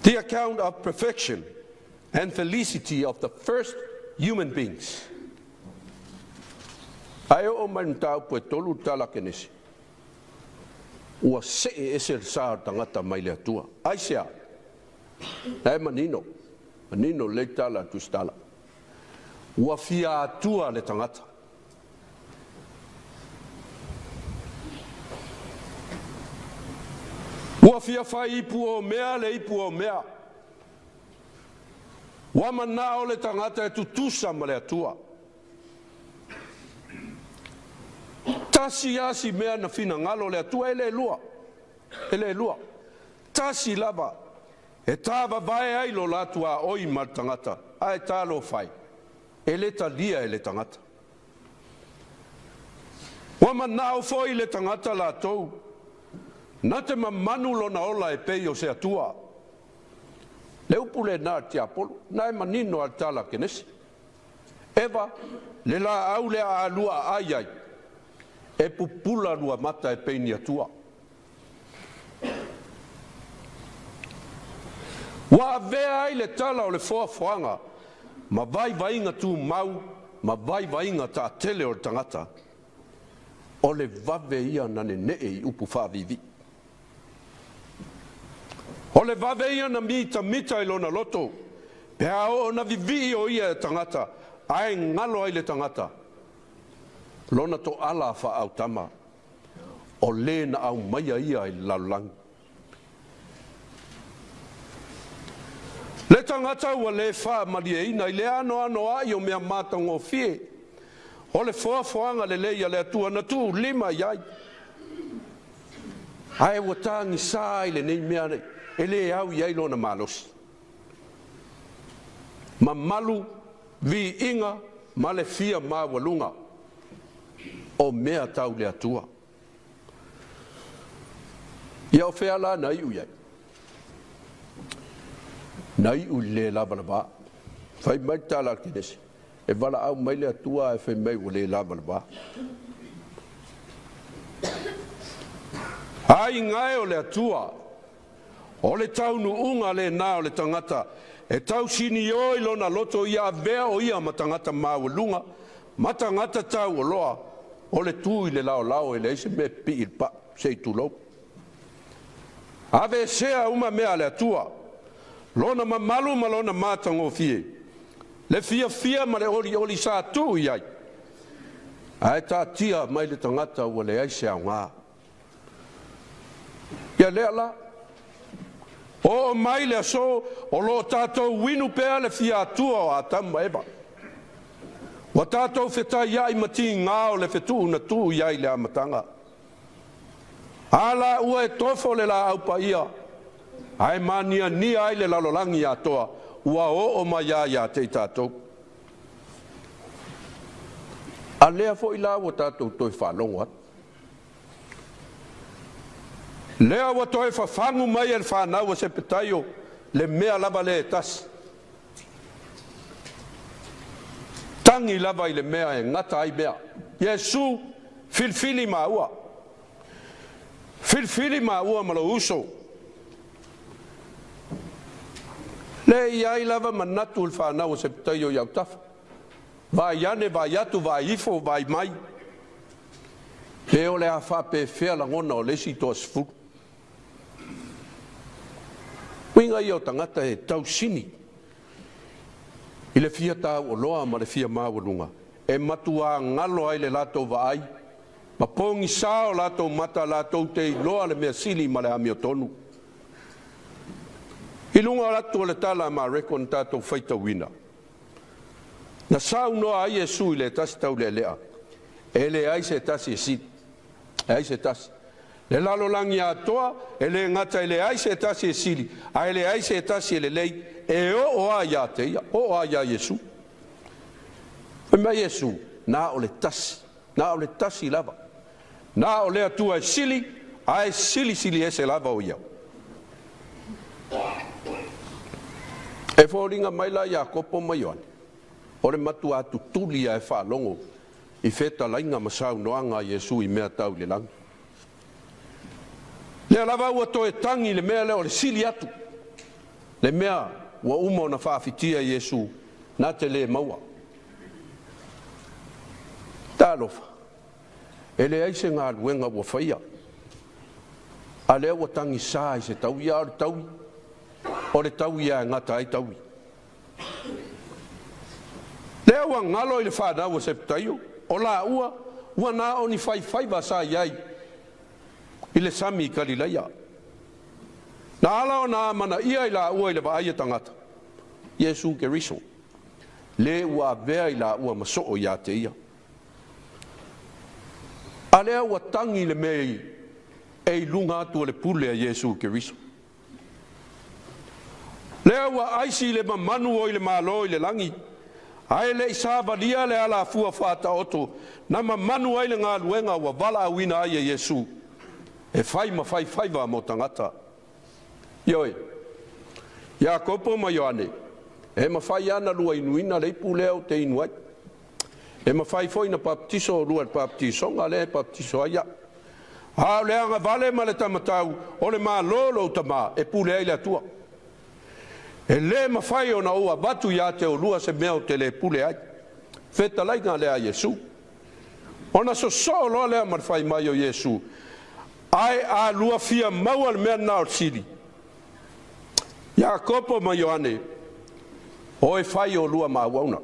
The account of perfection and felicity of the first human beings. Ae oo mai le mataupu e tolu le tala a Kenese, ua see ese le sa o le tagata mai le Atua. Aisea? La e manino, manino lelei tala a le Tusitala. Ua fia atua le tagata. Ua fia fai ipu o mea le ipu o mea. Ua manao le tagata e tutusa ma le Atua. Tasi lava si mea na finagalo le Atua, e le lua, e le lua. Tasi lava e tavavae ai lo la tuaoi ma le tagata, ae talofa e, e le talia e le tagata. Ua manao foi le tagata latou na te mamanu lona ola e pei o se Atua. Le upu lena a le tiapolo, na e manino a le tala a Kenese. Eva, le laau lea a lua aai ai, e pupula lua mata e pei ni Atua. Ua avea ai le tala o le foafoaga ma vaivaiga tumau ma vaivaiga taatele o le tagata, o le vave ia na nenee i upu faaviivii. O le vave ia na mitamita i lona loto, pe a oo na vivii o ia e tagata, ae galo ai le tagata lona toala faaautama, o le na aumaia ia i le lalolagi. Le tagata ua le faamalieina i le anoanoai o mea matagofie o le foafoaga lelei a le Atua na tuulima i ai, ae ua tagisa i lenei mea e le au i ai lona malosi. Mamalu, viiga ma le fia maualuga o mea tau le Atua. Ia o fea la na iu i ai? Na iu i le le lavalava. Fai mai le tala a le Kenese, e valaau mai le Atua ae fai mai ua le lavalava. Aiga e o le Atua, o le taunuuga lena o le tagata e tausinio i lona loto ia avea o ia ma tagata maualuga ma tagata taualoa, o le tu i le laolao e leai se mea e pipii i le pau, se i tulou. Aveesea uma mea a le Atua, lona mamalu ma lona matagofie, le fiafia ma le olioli sa tuu i ai, ae taatia mai le tagata ua leai se aoga. Ia lea la, oo mai le aso o lo o tatou inu pea le fia atua o Atamu ma Eva. Ua tatou fetaiai ma tiga o le fetuu na tuu i ai i le amataga. A la ua e tofo le laau paia, ae maaniania ai le lalolagi atoa, ua oo mai lava ia te i tatou. A lea foi la ua tatou toe faalogo atu. Lea ua toe fafagu mai e le fanau a Sepetaio le mea lava lea e tasi. Tagi lava i le mea e gata ai mea. Iesu, filifili maua. Filifili maua ma lou uso. Le i ai lava manatu le fanau a Sepetaio i autafa. Vaai ane, vaai atu, vaai ifo, vaai mai. Pe o le a faapefea lagona o le isi toasefulu. Uiga ia o tagata e tausini i le fia taualoa ma le fia maualuga, e matuā galo ai le latou vaai ma pogisa o latou mata latou te iloa le mea sili ma le amiotonu. I luga atu o le tala a Mareko na tatou faitauina. Na saunoa ai Iesu i le tasi taulealea, e leai se tasi e sili, leai se tasi. Le lalolagi atoa, e le gata e leai se tasi e sili, ae leai se tasi e lelei, e oo lava ia te ia, oo lava ia Iesu. Fai mai Iesu, na o le tasi, na o le tasi lava. Na o le Atua e sili, ae silisili ese lava o ia. E foliga mai la Iakopo ma Ioane, o le matua tutuli lava e faalogo i fetalaiga ma saunoaga a Iesu i mea tau i le lagi. Lea lava ua toe tagi le mea lea o le sili atu, le mea ua uma ona faafitia Iesu na te le maua. Talofa, e leai se galuega ua faia, a lea ua tagisa i se taui, a o le taui, o le taui lava e gata ai taui. Lea ua galo i le fanau a Sepetaio, o laua ua na o ni faifaiva sa i ai i le sami i Kalilaia. Na ala ona amanaia i laua i le vaai a tagata, Iesu Keriso, le ua avea i laua ma soo ia te ia. A lea ua tagi le mea e i luga atu o le pule a Iesu Keriso. Lea ua aisi le mamanu o i le Malo i le lagi, ae le i savalia le alafua faataoto na mamanu ai le galuega ua valaauina ai e Iesu e fai ma faifaiva mo tagata. Ioe, Iakopo ma Ioane, e mafai lava ona lua inuina le ipu lea ou te inu ai. E mafai foi ona papatiso oulua i le papatisoga lea e papatiso ai au. A o le agavale ma le taumatau o le Malo o lou Tama e pule ai le Atua. E le mafai ona ou avatu ia te oulua se mea ou te le pule ai. Fetalaiga lea a Iesu. Ona sosoo loa lea ma le fai mai o Iesu, ae a lua fia maua le mea lena o le sili, Iakopo ma Ioane, o e fai oulua ma auauna.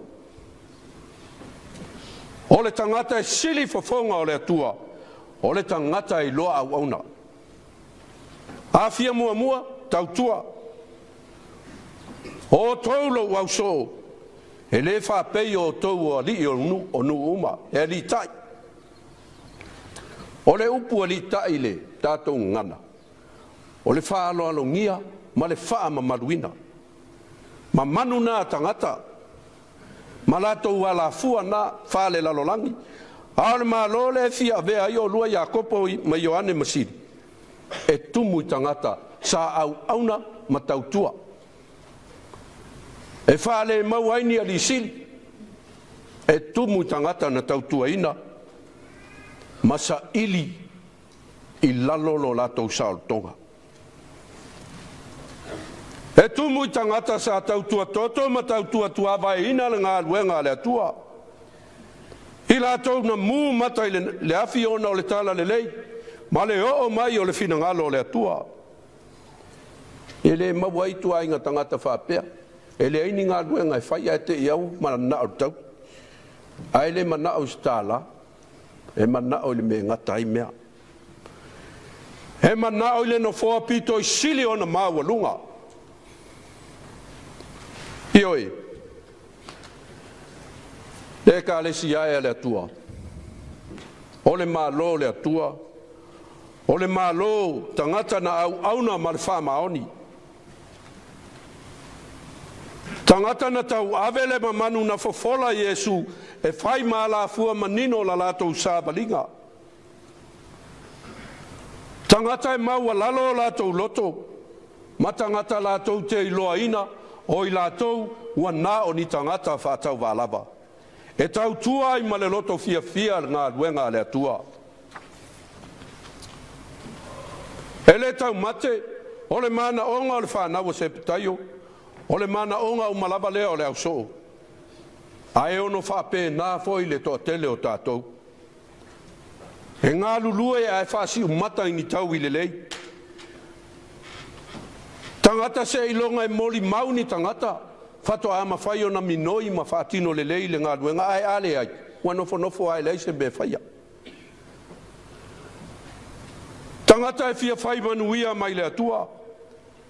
O le tagata e sili fofoga o le Atua, o le tagata e iloa auauna. A fia muamua, tautua. O outou lou ausoo, e le faapei o outou o alii o nuu uma, e aliitai. O le upu aliitai i le tatou gagana, o le faaaloalogia ma le faamamaluina. Mamanu na a tagata ma latou alafua na faalelalolagi. A o le Malo lea e fia avea ai oulua Iakopo ma Ioane ma Sili, e tumu i tagata sa auauna ma tautua, e faalemaua ai ni alii sili, e tumu i tagata na tautuaina ma saili i lalo lo latou saolotoga. E tumu i tagata sa tautua toto ma tautua tuavaeina le galuega a le Atua, i latou na mu mata i le afi ona o le talalelei ma le oo mai o le finagalo o le Atua. E le maua ai ituaiga tagata faapea, e leai ni galuega e fai ae te i au manao i le taui, ae le manao i se tālā, e manao i le mea e gata ai mea. E manao i le nofoa pito i sili ona maualuga. Ioe, le Ekalesia e a le Atua, o le Malo o le Atua, o le Malo tagata na auauna ma le faamaoni, tagata na tauave le mamanu na fofola Iesu e fai ma alafua manino la latou savaliga. Tagata e maualalo o latou loto, ma tagata latou te iloaina o i latou ua na o ni tagata faatauvalava, e tautua ai ma le loto fiafia le galuega a le Atua. E le taumate, o le manaoga o le fanau a Sepetaio, o le manaoga uma lava lea o le ausoo, ae ono faapena foi le toatele o tatou. E galulue ae faasiumata i ni taui lelei. Tagata seiloga e molimau ni tagata, faatoa mafai ona minoi ma faatino lelei le galuega, ae a leai, ua nofonofo lava e leai se mea e faia. Tagata e fia fai manuia mai le Atua,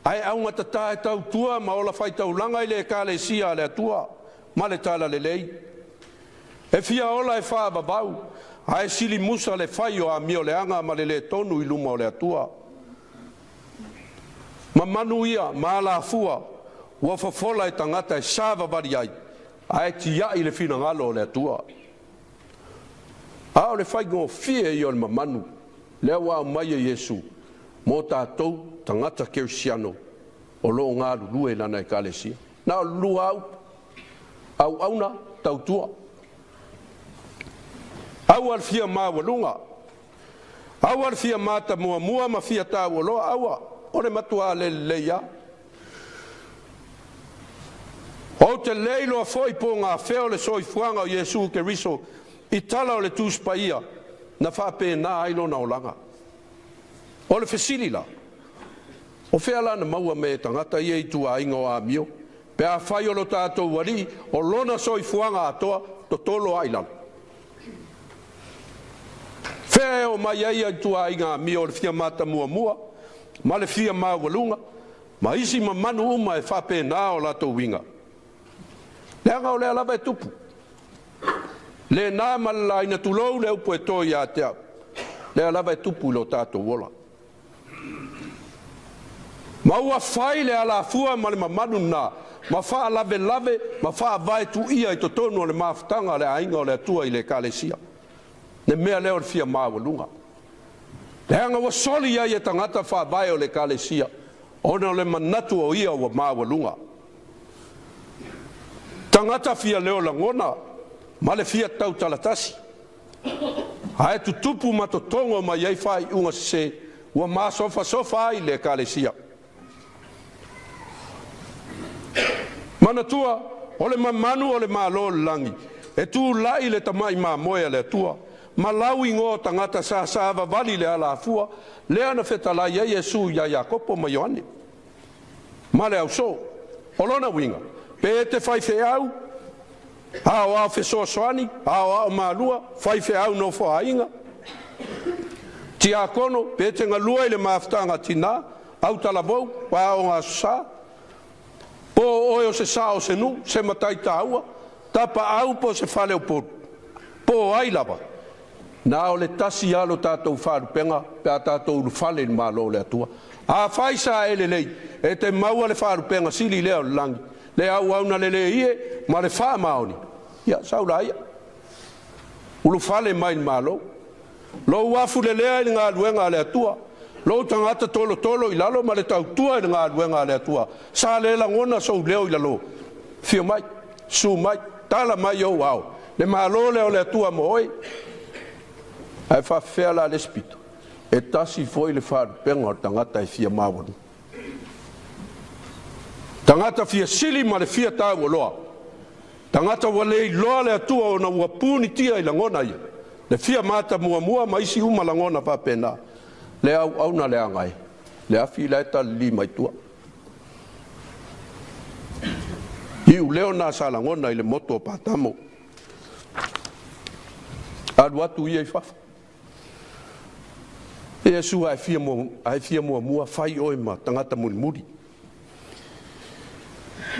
ae augatata e tautua ma ola faitaulaga i le Ekalesia a le Atua. ma le Talalelei. E fia ola e faavavau, ae silimusa le fai o amioleaga ma le lē tonu i luma o le Atua. Mamanu ia ma alafua ua fofola e tagata e savavali ai, ae tiai le finagalo o le Atua. A o le faigofie ia o le mamanu lea ua aumai e Iesu mo tatou tagata kerisiano o lo o galulue i lana ekalesia. Na o le lua lava upu, auauna, tautua. Aua le fia maualuga, aua le fia matamuamua ma fia taualoa, aua, o le matua le lelei lava. Ou te le iloa foi po gafea o le soifuaga o Iesu Keriso i tala o le Tusi Paia na faapena ai lona olaga. O le fesili la, o fea la na maua mai e tagata ia ituaiga o amio pe afai o lo tatou Alii o lona soifuaga atoa totolo lava i lalo? Fea e oo mai ai ia ituaiga amio o le fia matamuamua ma le fia maualuga ma isi mamanu uma e faapena o latou uiga? Leaga o lea lava e tupu le na ma le laina, tulou le upu e to ia te au, lea lava e tupu i lo tatou ola. Ma ua fai le alafua ma le mamanu lena ma faalavelave ma faavaetuia i totonu o le mafutaga a le aiga o le Atua i le ekalesia, le mea lea o le fia maualuga. Leaga ua soli ai e tagata faavae o le ekalesia ona o le manatu o ia ua maualuga. Tagata fia leo lagona ma le fia tautalatasi, ae tutupu ma totogo mai ai faaiuga sese ua masofasofa ai le ekalesia. Manatua, o le mamanu o le Malo o le lagi, e tulai le tamai mamoe a le Atua, ma lauigoa o tagata sa savavali i le alafua lea na fetalai ai Iesu ia Iakopo ma Ioane ma le ausoo. O lona uiga, pe e te faifeau, aoao fesoasoani, aoao malua, faifeau nofoaaiga, tiakono, pe te galue i le mafutaga a tina, autalavou, aoga aso Sa, po o oe o se sao o se nuu, se matai taua, tapaau po o se faleupolu, po o ai lava, na o le tasi lava lo tatou faalupega pe a tatou ulufale i le Malo o le Atua. Afai sa e lelei, e te maua le faalupega sili lea o le lagi, le auauna lelei e ma le faamaoni, ia sau laia, ulufale mai i le Malo. Lou afulelea i le galuega a le Atua, lou tagata tolotolo i lalo ma le tautua i le galuega a le Atua, sa le lagona sou leo i lalo, afio mai, susu mai, tala mai ou ao, le Malo lea o le Atua mo oe. Ae faafefea la le isi pito? E tasi foi le faalupega o le tagata e fia maualuga. Tagata fia sili ma le fia taualoa. Tagata ua le iloa le Atua ona ua punitia i lagona ia, le fia matamuamua ma isi uma lagona faapena. Le auauna leaga e, le afi la e talili mai tua. Iuleo na sa lagona i le motu o Patamo. Alu atu ia i fafo. Iesu a e fia muamua fai oe ma tagata mulimuli.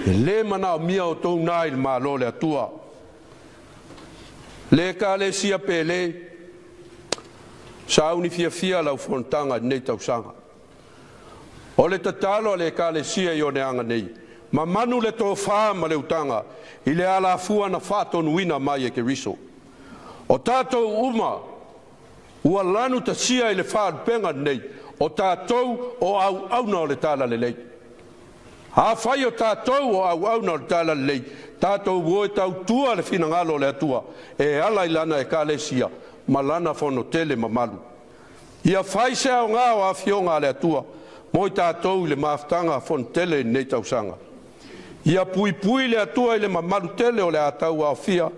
E le manaomia outou na i le Malo o le Atua. Le ekalesia pele, sauni fiafia lau fonotaga i lenei tausaga. O le tatalo a le ekalesia i Oneaga nei, mamanu le tofa ma le utaga i le alafua na faatonuina mai e Keriso. O tatou uma ua lanutasia i le faalupega lenei, o tatou o auauna o le Talalelei. Afai o tatou o auauna o le Talalelei, tatou o e tautua le finagalo o le Atua e ala i lana ekalesia ma lana fonotele mamalu. Ia fai se aoga o afioga a le Atua mo i tatou i le mafutaga fonotele i lenei tausaga. Ia puipui le Atua i le mamalu tele o le a tauaofia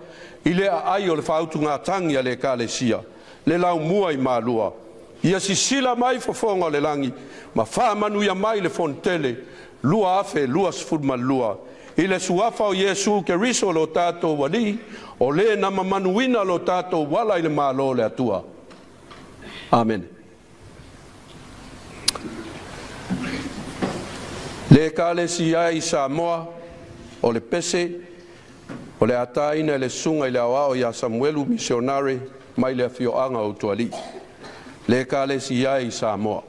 i le aai o le faautugatagi a le Ekalesia, le laumua i Malua. Ia sisila mai fofoga o le lagi ma faamanuia mai le fonotele 2022 i le suafa o Iesu Keriso lo tatou Alii, o le na mamanuina lo tatou ala i le Malo o le Atua. Amene. Le Ekalesia i Samoa o le pese. O le a taina e le susuga i le Aoao ia Samuelu Misionare mai le afioaga o Utualii, le Ekalesia i Samoa.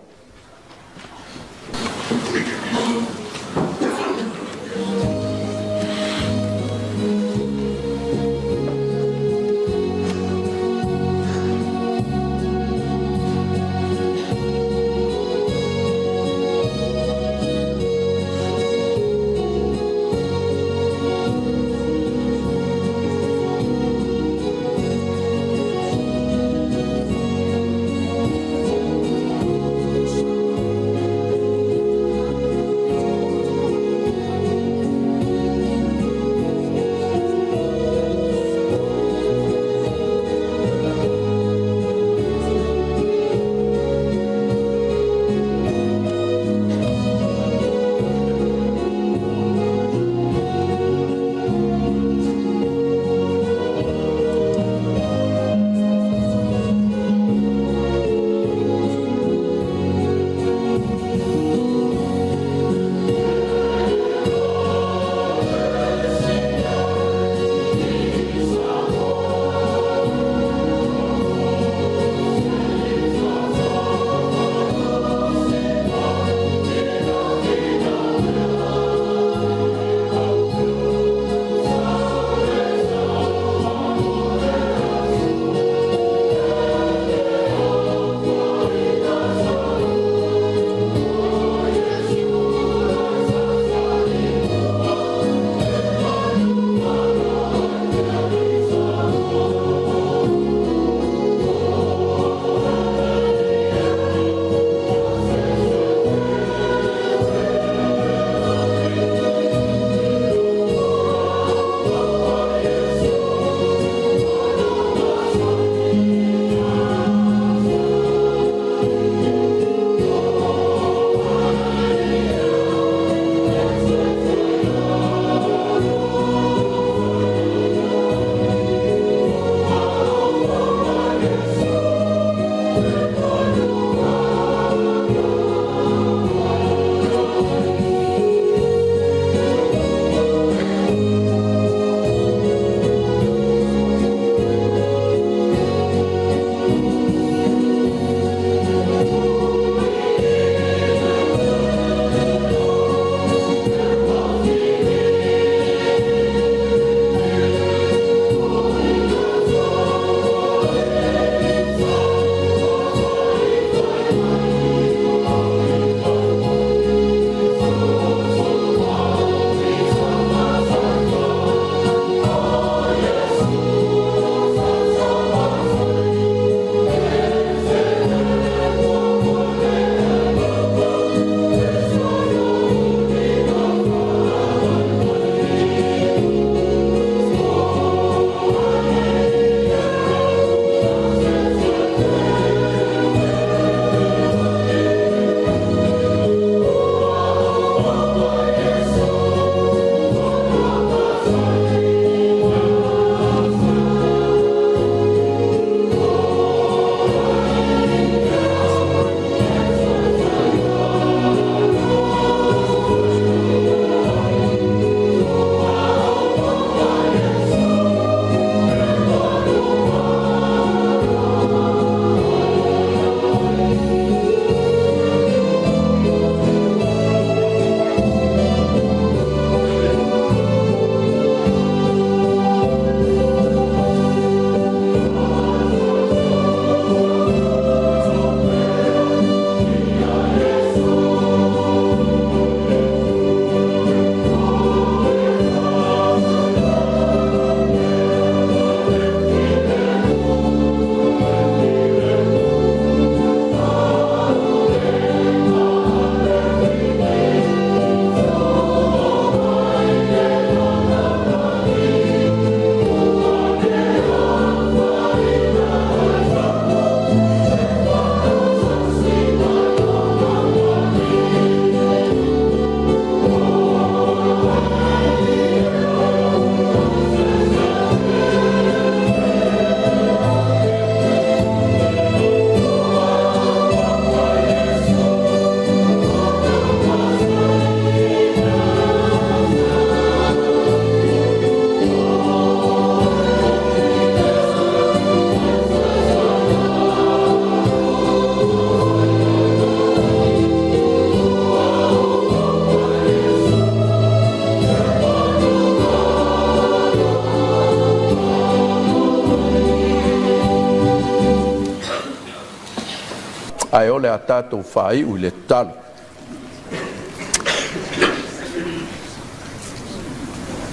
Ae o le a tatou faaiu i le tatalo.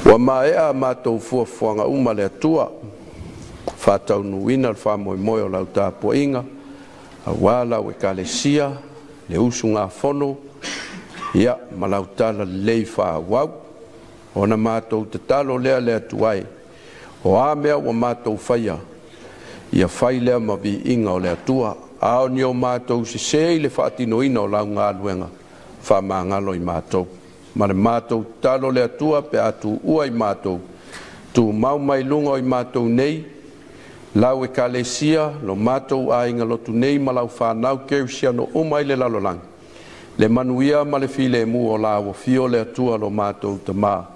Ua maea a matou fuafuaga uma le Atua, faataunuuina le faamoemoe o lau tapuaiga aua lau Ekalesia, le usugafono ma lau Talalelei faaauau. Ona matou tatalo lea le Atua e, o a mea ua matou faia, ia fai lea ma viiga o le Atua. A o ni o matou sese i le faatinoina o lau galuega, faamagalo i matou. Ma le matou tatalo le Atua pe a tuua i matou, tumau mai luga o i matou nei, lau Ekalesia, lo matou aiga lotu nei ma lau fanau kerisiano uma i le lalolagi, le manuia ma le filemu o la ua afio le Atua lo matou Tama,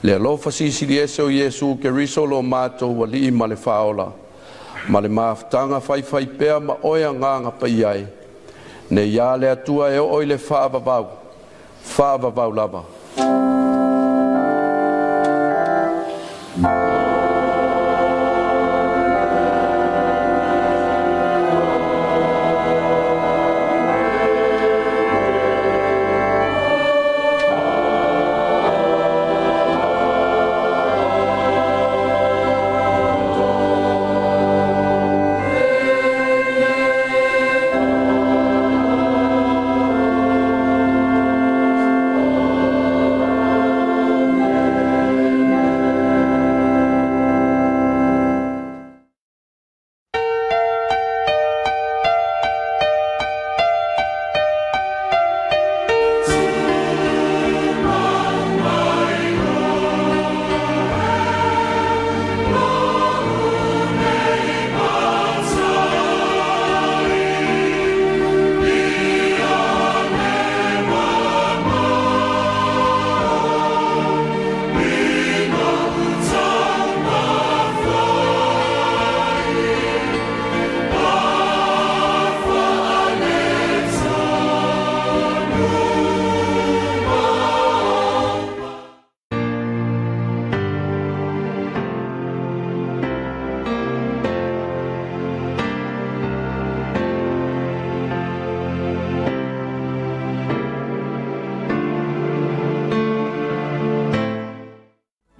le alofa silisili ese o Iesu Keriso lo matou Alii ma le Faaola, ma le mafutaga faifaipea ma oe Agaga Paia e, nei lava le Atua e oo i le faavavau, faavavau lava.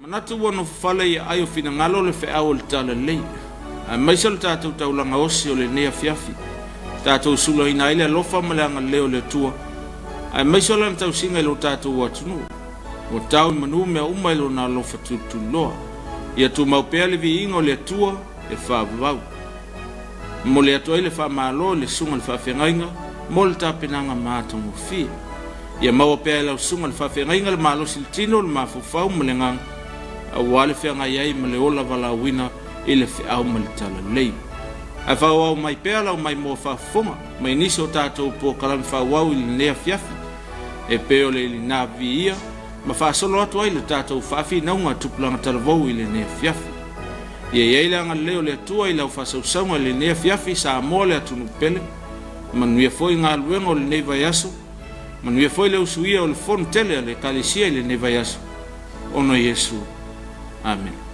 Manatu ua nofofale i aai o finagalo le feau o le Talalelei, aemaise o le tatou taulaga osi o lenei afiafi, tatou sulaina ai le alofa ma le agalelei o le Atua, aemaise o lana tausiga i lo tatou atunuu. Ua tau i manu mea uma i lona alofa tulituliloa. Ia tumau pea le viiga o le Atua e faavavau. Momoli atu ai le faamalo i le susuga i le faafeagaiga mo le tapenaga matagofie. Ia maua pea e lau susuga i le faafeagaiga le malosi i le tino, le mafaufau ma le agaga aua le feagai ai ma le ola valaauina i le feau ma le talalelei. Ae faaauau mai pea lau maimoa faafofoga mai nisi o tatou polokalame faaauau i lenei afiafi e pei o le Lina Viia ma faasolo atu ai le tatou faafinauga tupulaga talavou i lenei afiafi. Ia i ai le agalelei o le Atua i lau faasausauga i lenei afiafi, Samoa le atunuu pele. Manuia foi galuega o lenei vaiaso. Manuia foi le usuia o le fono tele a le Ekalesia i lenei vaiaso. Ona o Iesu. Amene.